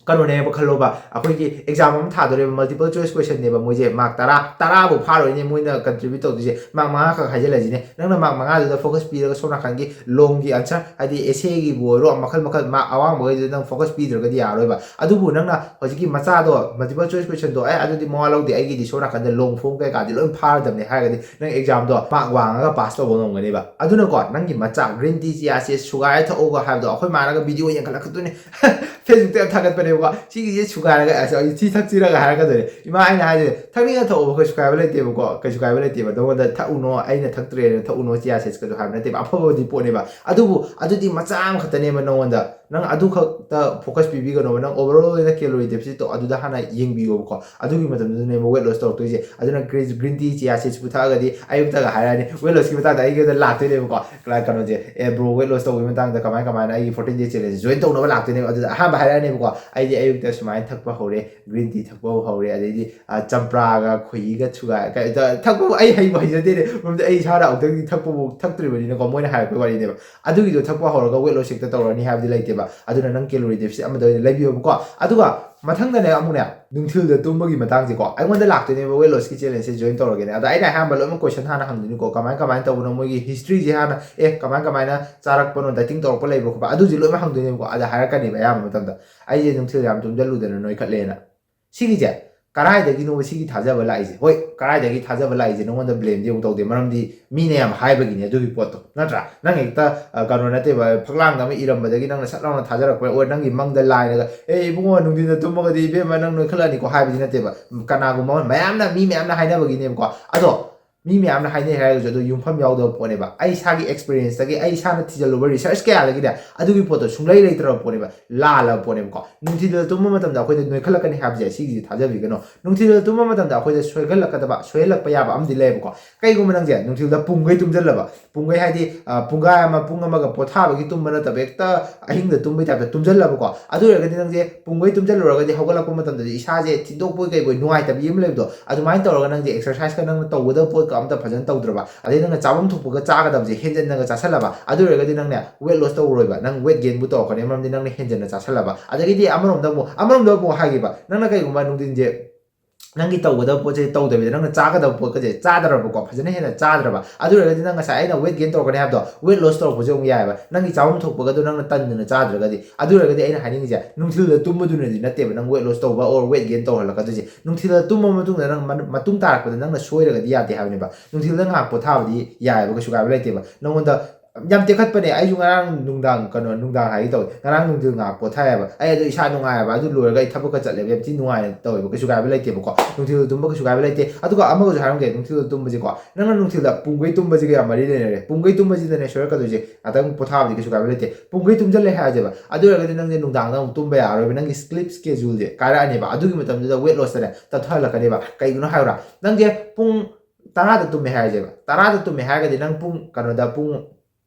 ꯀꯩꯅꯣꯅꯦꯕ ꯈꯜꯂꯣꯕ, ꯑꯩꯈꯣꯏꯒꯤ exam ꯑꯃ ꯊꯥꯗꯣꯔꯦꯕ, multiple choice questionꯅꯦꯕ, ꯃꯣꯏꯁꯦ mark ꯇꯔꯥ, ꯇꯔꯥꯕꯨ ꯐꯥꯔꯣꯏꯅꯦ ꯃꯣꯏꯅ contribute ꯇꯧꯗꯣꯏꯁꯦ, mark ꯃꯉꯥ ꯈꯛ ꯍꯥꯏꯖꯤꯜꯂꯁꯤꯅꯦ꯫ ꯅꯪꯅ mark ꯃꯉꯥꯗꯨꯗ focus ꯄꯤꯔꯒ ꯁꯣꯝ ꯅꯥꯀꯟꯒꯤ longꯒꯤ answer, ꯍꯥꯏꯗꯤ essayꯒꯤꯕꯨ ꯑꯣꯏꯔꯣ, ꯃꯈꯜ ꯃꯈꯜ mark ꯑꯋꯥꯡꯕꯈꯩꯗꯨꯗ ꯅꯪ focus ꯄꯤꯗ꯭ꯔꯒꯗꯤ ꯌꯥꯔꯣꯏꯕ꯫ ꯑꯗꯨꯕꯨ ꯅꯪꯅ ꯍꯧꯖꯤꯛꯀꯤ ꯃꯆꯥꯗꯣ, multiple choice questionꯗꯣ, "ꯑꯦ, ꯑꯗꯨꯗꯤ ꯃꯋꯥ ꯂꯧꯗꯦ, ꯑꯩꯒꯤꯗꯤ ꯁꯣꯝ ꯅꯥꯀꯟꯗ long form ꯀꯩꯀꯥꯗꯤ ꯂꯣꯏ ꯐꯥꯔꯗꯕꯅꯦ" ꯍꯥꯏꯔꯒꯗꯤ ꯅꯪ examꯗꯣ mark ꯋꯥꯡꯉꯒ pass ꯇꯧꯕ ꯉꯝꯒꯅꯦꯕ꯫ ꯑꯗꯨꯅꯀꯣ, ꯅꯪꯒꯤ ꯃꯆꯥ green tea, chia seeds ꯁꯨꯒꯥꯏꯔ ꯊꯛꯎꯒ ꯍꯥꯏꯕꯗꯣ, ꯑꯩꯈꯣꯏ ꯃꯥꯅꯒ video ꯌꯦꯡꯈꯠꯂꯛꯀꯗꯣꯏꯅꯦ꯫ Facebookꯇ ꯌꯥꯝ ꯊꯥꯒꯠꯄꯅꯦꯕꯀꯣ, "ꯁꯤꯒꯤꯁꯦ ꯁꯨꯒꯥꯏꯔꯒ ꯑꯁ, ꯑꯩ ꯊꯤ ꯊꯛꯁꯤꯔꯒ" ꯍꯥꯏꯔꯛꯀꯗꯣꯏꯅꯦ꯫ ꯏꯃꯥ, ꯑꯩꯅ ꯍꯥꯏꯁꯦ, "ꯊꯛꯅꯤꯡꯉ ꯊꯛꯑꯣꯕ, ꯀꯩꯁꯨ ꯀꯥꯏꯕ ꯂꯩꯇꯦꯕꯀꯣ, ꯀꯩꯁꯨ ꯀꯥꯏꯕ ꯂꯩꯇꯦꯕ꯫ ꯅꯉꯣꯟꯗ ꯊꯛꯎꯅꯣ, ꯑꯩꯅ ꯊꯛꯇ꯭ꯔꯦꯅ ꯊꯛꯎꯅꯣ, chia seedsꯀꯗꯣ ꯍꯥꯏꯕ ꯅꯠꯇꯦꯕ, ꯑꯐꯕꯗꯤ ꯄꯣꯠꯅꯦꯕ꯫ ꯑꯗꯨꯕꯨ ꯑꯗꯨꯗꯤ ꯃꯆꯥ ꯑꯃꯈꯛꯇꯅꯦꯕ ꯅꯉꯣꯟꯗ ꯅꯪ ꯑꯗꯨ ꯈꯛꯇ focus ꯄꯤꯕꯤꯒꯅꯣꯕ, ꯅꯪ overall ꯑꯣꯏꯅ calorie deficitꯇꯣ ꯑꯗꯨꯗ ꯍꯥꯟꯅ ꯌꯦꯡꯕꯤꯌꯣꯕꯀꯣ꯫ ꯑꯗꯨꯒꯤ ꯃꯇꯝꯗꯨꯗꯅꯦꯕ weight loss ꯇꯧꯔꯛꯇꯣꯏꯁꯦ꯫ ꯑꯗꯨꯅ green, green tea, chia seeds ꯄꯨꯊꯛꯑꯒꯗꯤ ꯑꯌꯨꯛꯇꯒ ꯍꯥꯏꯔꯛꯑꯅꯤ, weight lossꯀꯤ ꯃꯇꯥꯡꯗ ꯑꯩꯒꯤꯗ ꯂꯥꯛꯇꯣꯏꯅꯦꯕꯀꯣ꯫ ꯀ꯭ꯂꯥ-, ꯀꯩꯅꯣꯁꯦ, "ꯑꯦ bro, weight loss ꯇꯧꯕꯒꯤ ꯃꯇꯥꯡꯗ ꯀꯃꯥꯏ ꯀꯃꯥꯏꯅ ꯑꯩꯒꯤ fourteen day challenge join ꯇꯧꯅꯕ ꯂꯥꯛꯇꯣꯏꯅꯦꯕ?" ꯑꯗꯨꯗ ꯑꯍꯥꯟꯕ ꯍꯥꯏꯔꯛꯑꯅꯦꯕꯀꯣ꯫ ꯑꯩꯗꯤ ꯑꯌꯨꯛꯇ ꯁꯨꯃꯥꯏꯅ ꯊꯛꯄ ꯍꯧꯔꯦ, green tea ꯊꯛꯄ ꯍꯧꯔꯦ, ꯑꯗꯩꯗꯤ, ꯑ, ꯆꯝꯄ꯭ꯔꯥꯒ ꯈꯣꯏꯍꯤꯒ ꯁꯨꯒꯥꯏ-, ꯀ-, ꯊꯛꯄꯕꯨ ꯑꯩ ꯍꯩꯕꯨ ꯍꯩꯖꯗꯦꯅꯦ, ꯃꯔꯝꯗꯤ ꯑꯩ ꯏꯁꯥꯅ ꯑꯃꯨꯛꯇꯪꯗꯤ ꯊꯛꯄꯕꯨ ꯊꯛꯇ꯭ꯔꯤꯕꯅꯤꯅꯀꯣ, ꯃꯣꯏꯅ ꯍꯥꯏꯔꯛꯄꯩ ꯋꯥꯔꯤꯅꯦꯕ꯫ ꯑꯗꯨꯒꯤꯗꯣ ꯊꯛꯄ ꯍꯧꯔꯒ weight loss ꯍꯦꯛꯇ ꯇꯧꯔꯅꯤ ꯍꯥꯏꯕꯗꯤ ꯂꯩꯇꯦꯕ꯫ ꯑꯗꯨꯅ ꯅꯪ calorie deficit ꯑꯃꯗ ꯑꯣꯏꯅ ꯂꯩꯕꯤꯌꯣꯕꯀꯣ꯫ ꯑꯗꯨꯒ ꯃꯊꯪꯗꯅꯦ ꯑꯃꯨꯛꯅꯦ, ꯅꯨꯡꯊꯤꯜꯗ ꯇꯨꯝꯕꯒꯤ ꯃꯇꯥꯡꯁꯦꯀꯣ, ꯑꯩꯉꯣꯟꯗ ꯂꯥꯛꯇꯣꯏꯅꯦꯕ weight lossꯀꯤ challengeꯁꯦ join ꯇꯧꯔꯒꯦꯅꯦ꯫ ꯑꯗ ꯑꯩꯅ ꯑꯍꯥꯟꯕ ꯂꯣꯏꯅꯃꯛ question ꯍꯥꯟꯅ ꯍꯪꯗꯣꯏꯅꯤꯀꯣ, ꯀꯃꯥꯏ ꯀꯃꯥꯏꯅ ꯇꯧꯕꯅꯣ, ꯃꯣꯏꯒꯤ historyꯁꯦ ꯍꯥꯟꯅ, ꯑꯦ, ꯀꯃꯥꯏ ꯀꯃꯥꯏꯅ ꯆꯥꯔꯛꯄꯅꯣ, dieting ꯇꯧꯔꯛꯄ ꯂꯩꯕ꯭ꯔꯣ ꯈꯣꯠꯄ, ꯑꯗꯨꯁꯦ ꯂꯣꯏꯅꯃꯛ ꯍꯪꯗꯣꯏꯅꯦꯕꯀꯣ꯫ ꯑꯗ ꯍꯥꯏꯔꯛꯀꯅꯦꯕ ꯑꯌꯥꯝꯕ ꯃꯇꯝꯗ, "ꯑꯩꯁꯦ ꯅꯨꯡꯊꯤꯜ ꯌꯥꯝ ꯇꯨꯝꯁꯤꯜꯂꯨꯗꯅ ꯅꯣꯏꯈꯠꯂꯦꯅ"꯫ ꯁꯤꯒꯤꯁꯦ ꯀꯔꯥꯏꯗꯒꯤꯅꯣꯕ ꯁꯤꯒꯤ ꯊꯥꯖꯕ ꯂꯥꯛꯏꯁꯦ? ꯍꯣꯏ, ꯀꯔꯥꯏꯗꯒꯤ ꯊꯥꯖꯕ ꯂꯥꯛꯏꯁꯦ ꯅꯉꯣꯟꯗ blameꯗꯤ ꯑꯃꯨꯛ ꯇꯧꯗꯦ, ꯃꯔꯝꯗꯤ ꯃꯤꯅ ꯌꯥꯝ ꯍꯥꯏꯕꯒꯤꯅꯤ ꯑꯗꯨꯒꯤ ꯄꯣꯠꯇꯣ, ꯅꯠꯇ꯭ꯔꯥ? ꯅꯪ ꯍꯦꯛꯇ, ꯑ, ꯀꯩꯅꯣ ꯅꯠꯇꯦꯕ, ꯐꯛꯂꯥꯡꯗ ꯑꯃ ꯏꯔꯝꯕꯗꯒꯤ ꯅꯪꯅ ꯁꯠ ꯂꯥꯎꯅ ꯊꯥꯖꯔꯛꯄ, or ꯅꯪꯒꯤ ꯃꯪꯗ ꯂꯥꯏꯅꯒ, "ꯑꯦ ꯏꯕꯨꯡꯉꯣ, ꯅꯨꯡꯊꯤꯟꯗ ꯇꯨꯝꯃꯒꯗꯤ ꯏꯕꯦꯝꯃ ꯅꯪ ꯅꯣꯏꯈꯠꯂꯛꯑꯅꯤꯀꯣ" ꯍꯥꯏꯕꯗꯤ ꯅꯠꯇꯦꯕ꯫ ꯀꯅꯥꯒꯨꯝꯕ ꯑꯃ, ꯃꯌꯥꯝꯅ, ꯃꯤ ꯃꯌꯥꯝꯅ ꯍꯥꯏꯅꯕꯒꯤꯅꯦꯕꯀꯣ꯫ ꯑꯗꯣ ꯃꯤ ꯃꯌꯥꯝꯅ ꯍꯥꯏꯅꯩ ꯍꯥꯏꯔꯒꯁꯨ ꯑꯗꯨ ꯌꯨꯝꯐꯝ ꯌꯥꯎꯗꯕ ꯄꯣꯠꯅꯦꯕ꯫ ꯑꯩ ꯏꯁꯥꯒꯤ experienceꯇꯒꯤ, ꯑꯩ ꯏꯁꯥꯅ ꯊꯤꯖꯤꯜꯂꯨꯕ research ꯀꯌꯥꯗꯒꯤꯅꯦ ꯑꯗꯨꯒꯤ ꯄꯣꯠꯇꯣ ꯁꯨꯡꯂꯩ ꯂꯩꯇ꯭ꯔꯕ ꯄꯣꯠꯅꯦꯕ, ꯂꯥꯜꯂꯕ ꯄꯣꯠꯅꯦꯕꯀꯣ꯫ ꯅꯨꯡꯊꯤꯜꯗ ꯇꯨꯝꯕ ꯃꯇꯝꯗ ꯑꯩꯈꯣꯏꯗ ꯅꯣꯏꯈꯠꯂꯛꯀꯅꯤ ꯍꯥꯏꯕꯁꯦ ꯁꯤꯒꯤꯁꯦ ꯊꯥꯖꯕꯤꯒꯅꯣ꯫ ꯅꯨꯡꯊꯤꯜꯗ ꯇꯨꯝꯕ ꯃꯇꯝꯗ ꯑꯩꯈꯣꯏꯗ ꯁꯣꯏꯍꯜꯂꯛꯀꯗꯕ, ꯁꯣꯏꯍꯜꯂꯛꯄ ꯌꯥꯕ ꯑꯃꯗꯤ ꯂꯩꯌꯦꯕꯀꯣ꯫ ꯀꯩꯒꯨꯝꯕ ꯅꯪꯁꯦ ꯅꯨꯡꯊꯤꯜꯗ ꯄꯨꯡꯈꯩ ꯇꯨꯝꯁꯤꯜꯂꯕ, ꯄꯨꯡꯈꯩ ꯍꯥꯏꯗꯤ, ꯑ, ꯄꯨꯡꯈꯥꯏ ꯑꯃ, ꯄꯨꯡ ꯑꯃꯒ ꯄꯣꯊꯥꯕꯒꯤ ꯇꯨꯝꯕ ꯅꯠꯇꯕ ꯍꯦꯛꯇ ꯑꯍꯤꯡꯗ ꯇꯨꯝꯕꯒꯤ typeꯇ ꯇꯨꯝꯁꯤꯜꯂꯕꯀꯣ꯫ ꯑꯗꯨ ꯑꯣꯏꯔꯒꯗꯤ ꯅꯪꯁꯦ ꯄꯨꯡꯈꯩ ꯇꯨꯝꯁꯤꯜꯂꯨꯔꯒꯗꯤ ꯍꯧꯒꯠꯂꯛꯄ ꯃꯇꯝꯗꯗꯤ ꯏꯁꯥꯁꯦ ꯊꯤꯟꯗꯣꯛꯄꯣꯏ ꯀꯩꯕꯣꯏ ꯅꯨꯡꯉꯥꯏꯇꯕꯤ ꯑꯃ ꯂꯩꯕꯗꯣ, ꯑꯗꯨꯃꯥꯏꯅ ꯇꯧꯔꯒ ꯅꯪꯁꯦ exerciseꯀ ꯅꯪꯅ ꯇꯧꯒꯗꯕ ꯄꯣꯠꯀ ꯑꯝꯇ ꯐꯖꯅ ꯇꯧꯗ꯭ꯔꯕ, ꯑꯗꯩ ꯅꯪꯅ ꯆꯥꯐꯝ ꯊꯣꯛꯄꯒ ꯆꯥꯒꯗꯕꯁꯦ ꯍꯦꯟꯖꯟꯅꯒ ꯆꯥꯁꯜꯂꯕ, ꯑꯗꯨ ꯑꯣꯏꯔꯒꯗꯤ ꯅꯪꯅꯦ weight loss ꯇꯧꯔꯣꯏꯕ, ꯅꯪ weight gainꯕꯨ ꯇꯧꯔꯛꯀꯅꯤ, ꯃꯔꯝꯗꯤ ꯅꯪꯅ ꯍꯦꯟꯖꯟꯅ ꯆꯥꯁꯜꯂꯕ꯫ ꯑꯗꯒꯤꯗꯤ ꯑꯃꯔꯣꯝꯗ ꯑꯃꯨꯛ, ꯑꯃꯔꯣꯝꯗ ꯑꯃꯨꯛ ꯍꯥꯏꯒꯦꯕ, ꯅꯪꯅ ꯀꯩꯒꯨꯝꯕ ꯅꯨꯡꯊꯤꯟꯁꯦ ꯅꯪꯒꯤ ꯇꯧꯒꯗꯕ ꯄꯣꯠꯁꯦ ꯇꯧꯗꯕꯤꯗ ꯅꯪꯅ ꯆꯥꯒꯗꯕ ꯄꯣꯠꯀꯁꯦ ꯆꯥꯗ꯭ꯔꯕꯀꯣ, ꯐꯖꯅ ꯍꯦꯟꯅ ꯆꯥꯗ꯭ꯔꯕ, ꯑꯗꯨ ꯑꯣꯏꯔꯒꯗꯤ ꯅꯪ ꯉꯁꯥꯏ ꯑꯩꯅ weight gain ꯇꯧꯔꯛꯀꯅꯤ ꯍꯥꯏꯕꯗꯣ weight loss ꯇꯧꯔꯛꯄꯁꯨ ꯑꯃꯨꯛ ꯌꯥꯏꯑꯕ, ꯅꯪꯒꯤ ꯆꯥꯐꯝ ꯊꯣꯛꯄꯒꯗꯣ ꯅꯪꯅ ꯇꯟꯗꯅ ꯆꯥꯗ꯭ꯔꯒꯗꯤ꯫ ꯑꯗꯨ ꯑꯣꯏꯔꯒꯗꯤ ꯑꯩꯅ ꯍꯥꯏꯅꯤꯡꯉꯤꯁꯦ, ꯅꯨꯡꯊꯤꯜꯗ ꯇꯨꯝꯕꯗꯨꯅꯗꯤ ꯅꯠꯇꯦꯕ ꯅꯪ weight loss ꯇꯧꯕ or weight gain ꯇꯧꯍꯜꯂꯛꯀꯗꯣꯏꯁꯦ꯫ ꯅꯨꯡꯊꯤꯜꯗ ꯇꯨꯝꯕ ꯃꯇꯨꯡꯗ ꯅꯪ ꯃ-, ꯃꯇꯨꯡ ꯇꯥꯔꯛꯄꯗ ꯅꯪꯅ ꯁꯣꯏꯔꯒꯗꯤ ꯌꯥꯗꯦ ꯍꯥꯏꯕꯅꯦꯕ꯫ ꯅꯨꯡꯊꯤꯜꯗ ꯉꯥꯏꯍꯥꯛ ꯄꯣꯊꯥꯕꯗꯤ ꯌꯥꯏꯑꯕ, ꯀꯩꯁꯨ ꯀꯥꯏꯕ ꯂꯩꯇꯦꯕ꯫ ꯅꯪꯉꯣꯟꯗ ꯌꯥꯝ ꯇꯦꯛꯈꯠꯄꯅꯦ꯫ ꯑꯩꯁꯨ ꯉꯔꯥꯡ ꯅꯨꯡꯗꯥꯡ, ꯀꯩꯅꯣ, ꯅꯨꯡꯗꯥꯡ ꯍꯥꯏꯒꯦ ꯇꯧꯋꯦ, ꯉꯔꯥꯡ ꯅꯨꯡꯊꯤꯜ ꯉꯥꯏꯍꯥꯛ ꯄꯣꯊꯥꯏꯑꯕ꯫ ꯑꯩ ꯑꯗꯨ ꯏꯁꯥ ꯅꯨꯡꯉꯥꯏꯑꯕ, ꯑꯗꯨ ꯂꯣꯏꯔꯒ ꯑꯩ ꯊꯕꯛꯀ ꯆꯠꯂꯦꯕ, ꯌꯥꯝ ꯊꯤ ꯅꯨꯡꯉꯥꯏꯅ ꯇꯧꯋꯦꯕ, ꯀꯩꯁꯨ ꯀꯥꯏꯕ ꯂꯩꯇꯦꯕꯀꯣ꯫ ꯅꯨꯡꯊꯤꯜ ꯇꯨꯝꯕ ꯀꯩꯁꯨ ꯀꯥꯏꯕ ꯂꯩꯇꯦ꯫ ꯑꯗꯨꯒ ꯑꯃꯒꯁꯨ ꯍꯥꯏꯔꯝꯒꯦ, ꯅꯨꯡꯊꯤꯜ ꯇꯨꯝꯕꯁꯤꯀꯣ, ꯅꯪꯅ ꯅꯨꯡꯊꯤꯜꯗ ꯄꯨꯡꯈꯩ ꯇꯨꯝꯕꯁꯤꯒ ꯌꯥꯝ ꯃꯔꯤ ꯂꯩꯅꯔꯦ꯫ ꯄꯨꯡꯈꯩ ꯇꯨꯝꯕꯁꯤꯗꯅꯦ ꯁꯣꯏꯔꯛꯀꯗꯣꯏꯁꯦ꯫ ꯉꯥꯛꯇꯪ ꯄꯣꯊꯥꯕꯗꯤ ꯀꯩꯁꯨ ꯀꯥꯏꯕ ꯂꯩꯇꯦ꯫ ꯄꯨꯡꯈꯩ ꯇꯨꯝꯁꯤꯜꯂꯦ ꯍꯥꯏꯁꯦꯕ, ꯑꯗꯨ ꯑꯣꯏꯔꯒꯗꯤ ꯅꯪꯁꯦ ꯅꯨꯡꯗꯥꯡꯗ ꯑꯃꯨꯛ ꯇꯨꯝꯕ ꯌꯥꯔꯔꯣꯏꯕ, ꯅꯪꯒꯤ sleep scheduleꯁꯦ ꯀꯥꯏꯔꯛꯑꯅꯦꯕ꯫ ꯑꯗꯨꯒꯤ ꯃꯇꯝꯗꯨꯗ weight lossꯇꯅꯦ ꯇꯞꯊꯍꯜꯂꯛꯀꯅꯦꯕ꯫ ꯀꯩꯒꯤꯅꯣ ꯍꯥꯏꯕ꯭ꯔꯥ? ꯅꯪꯁꯦ ꯄꯨꯡ ꯇꯔꯥꯗ ꯇꯨꯝꯃꯦ ꯍꯥꯏꯔꯁꯦꯕ, ꯇꯔꯥꯗ ꯇꯨꯝꯃꯦ ꯍꯥꯏꯔꯒꯗꯤ ꯅꯪ ꯄꯨꯡ, ꯀꯩꯅꯣꯗ, ꯄꯨꯡ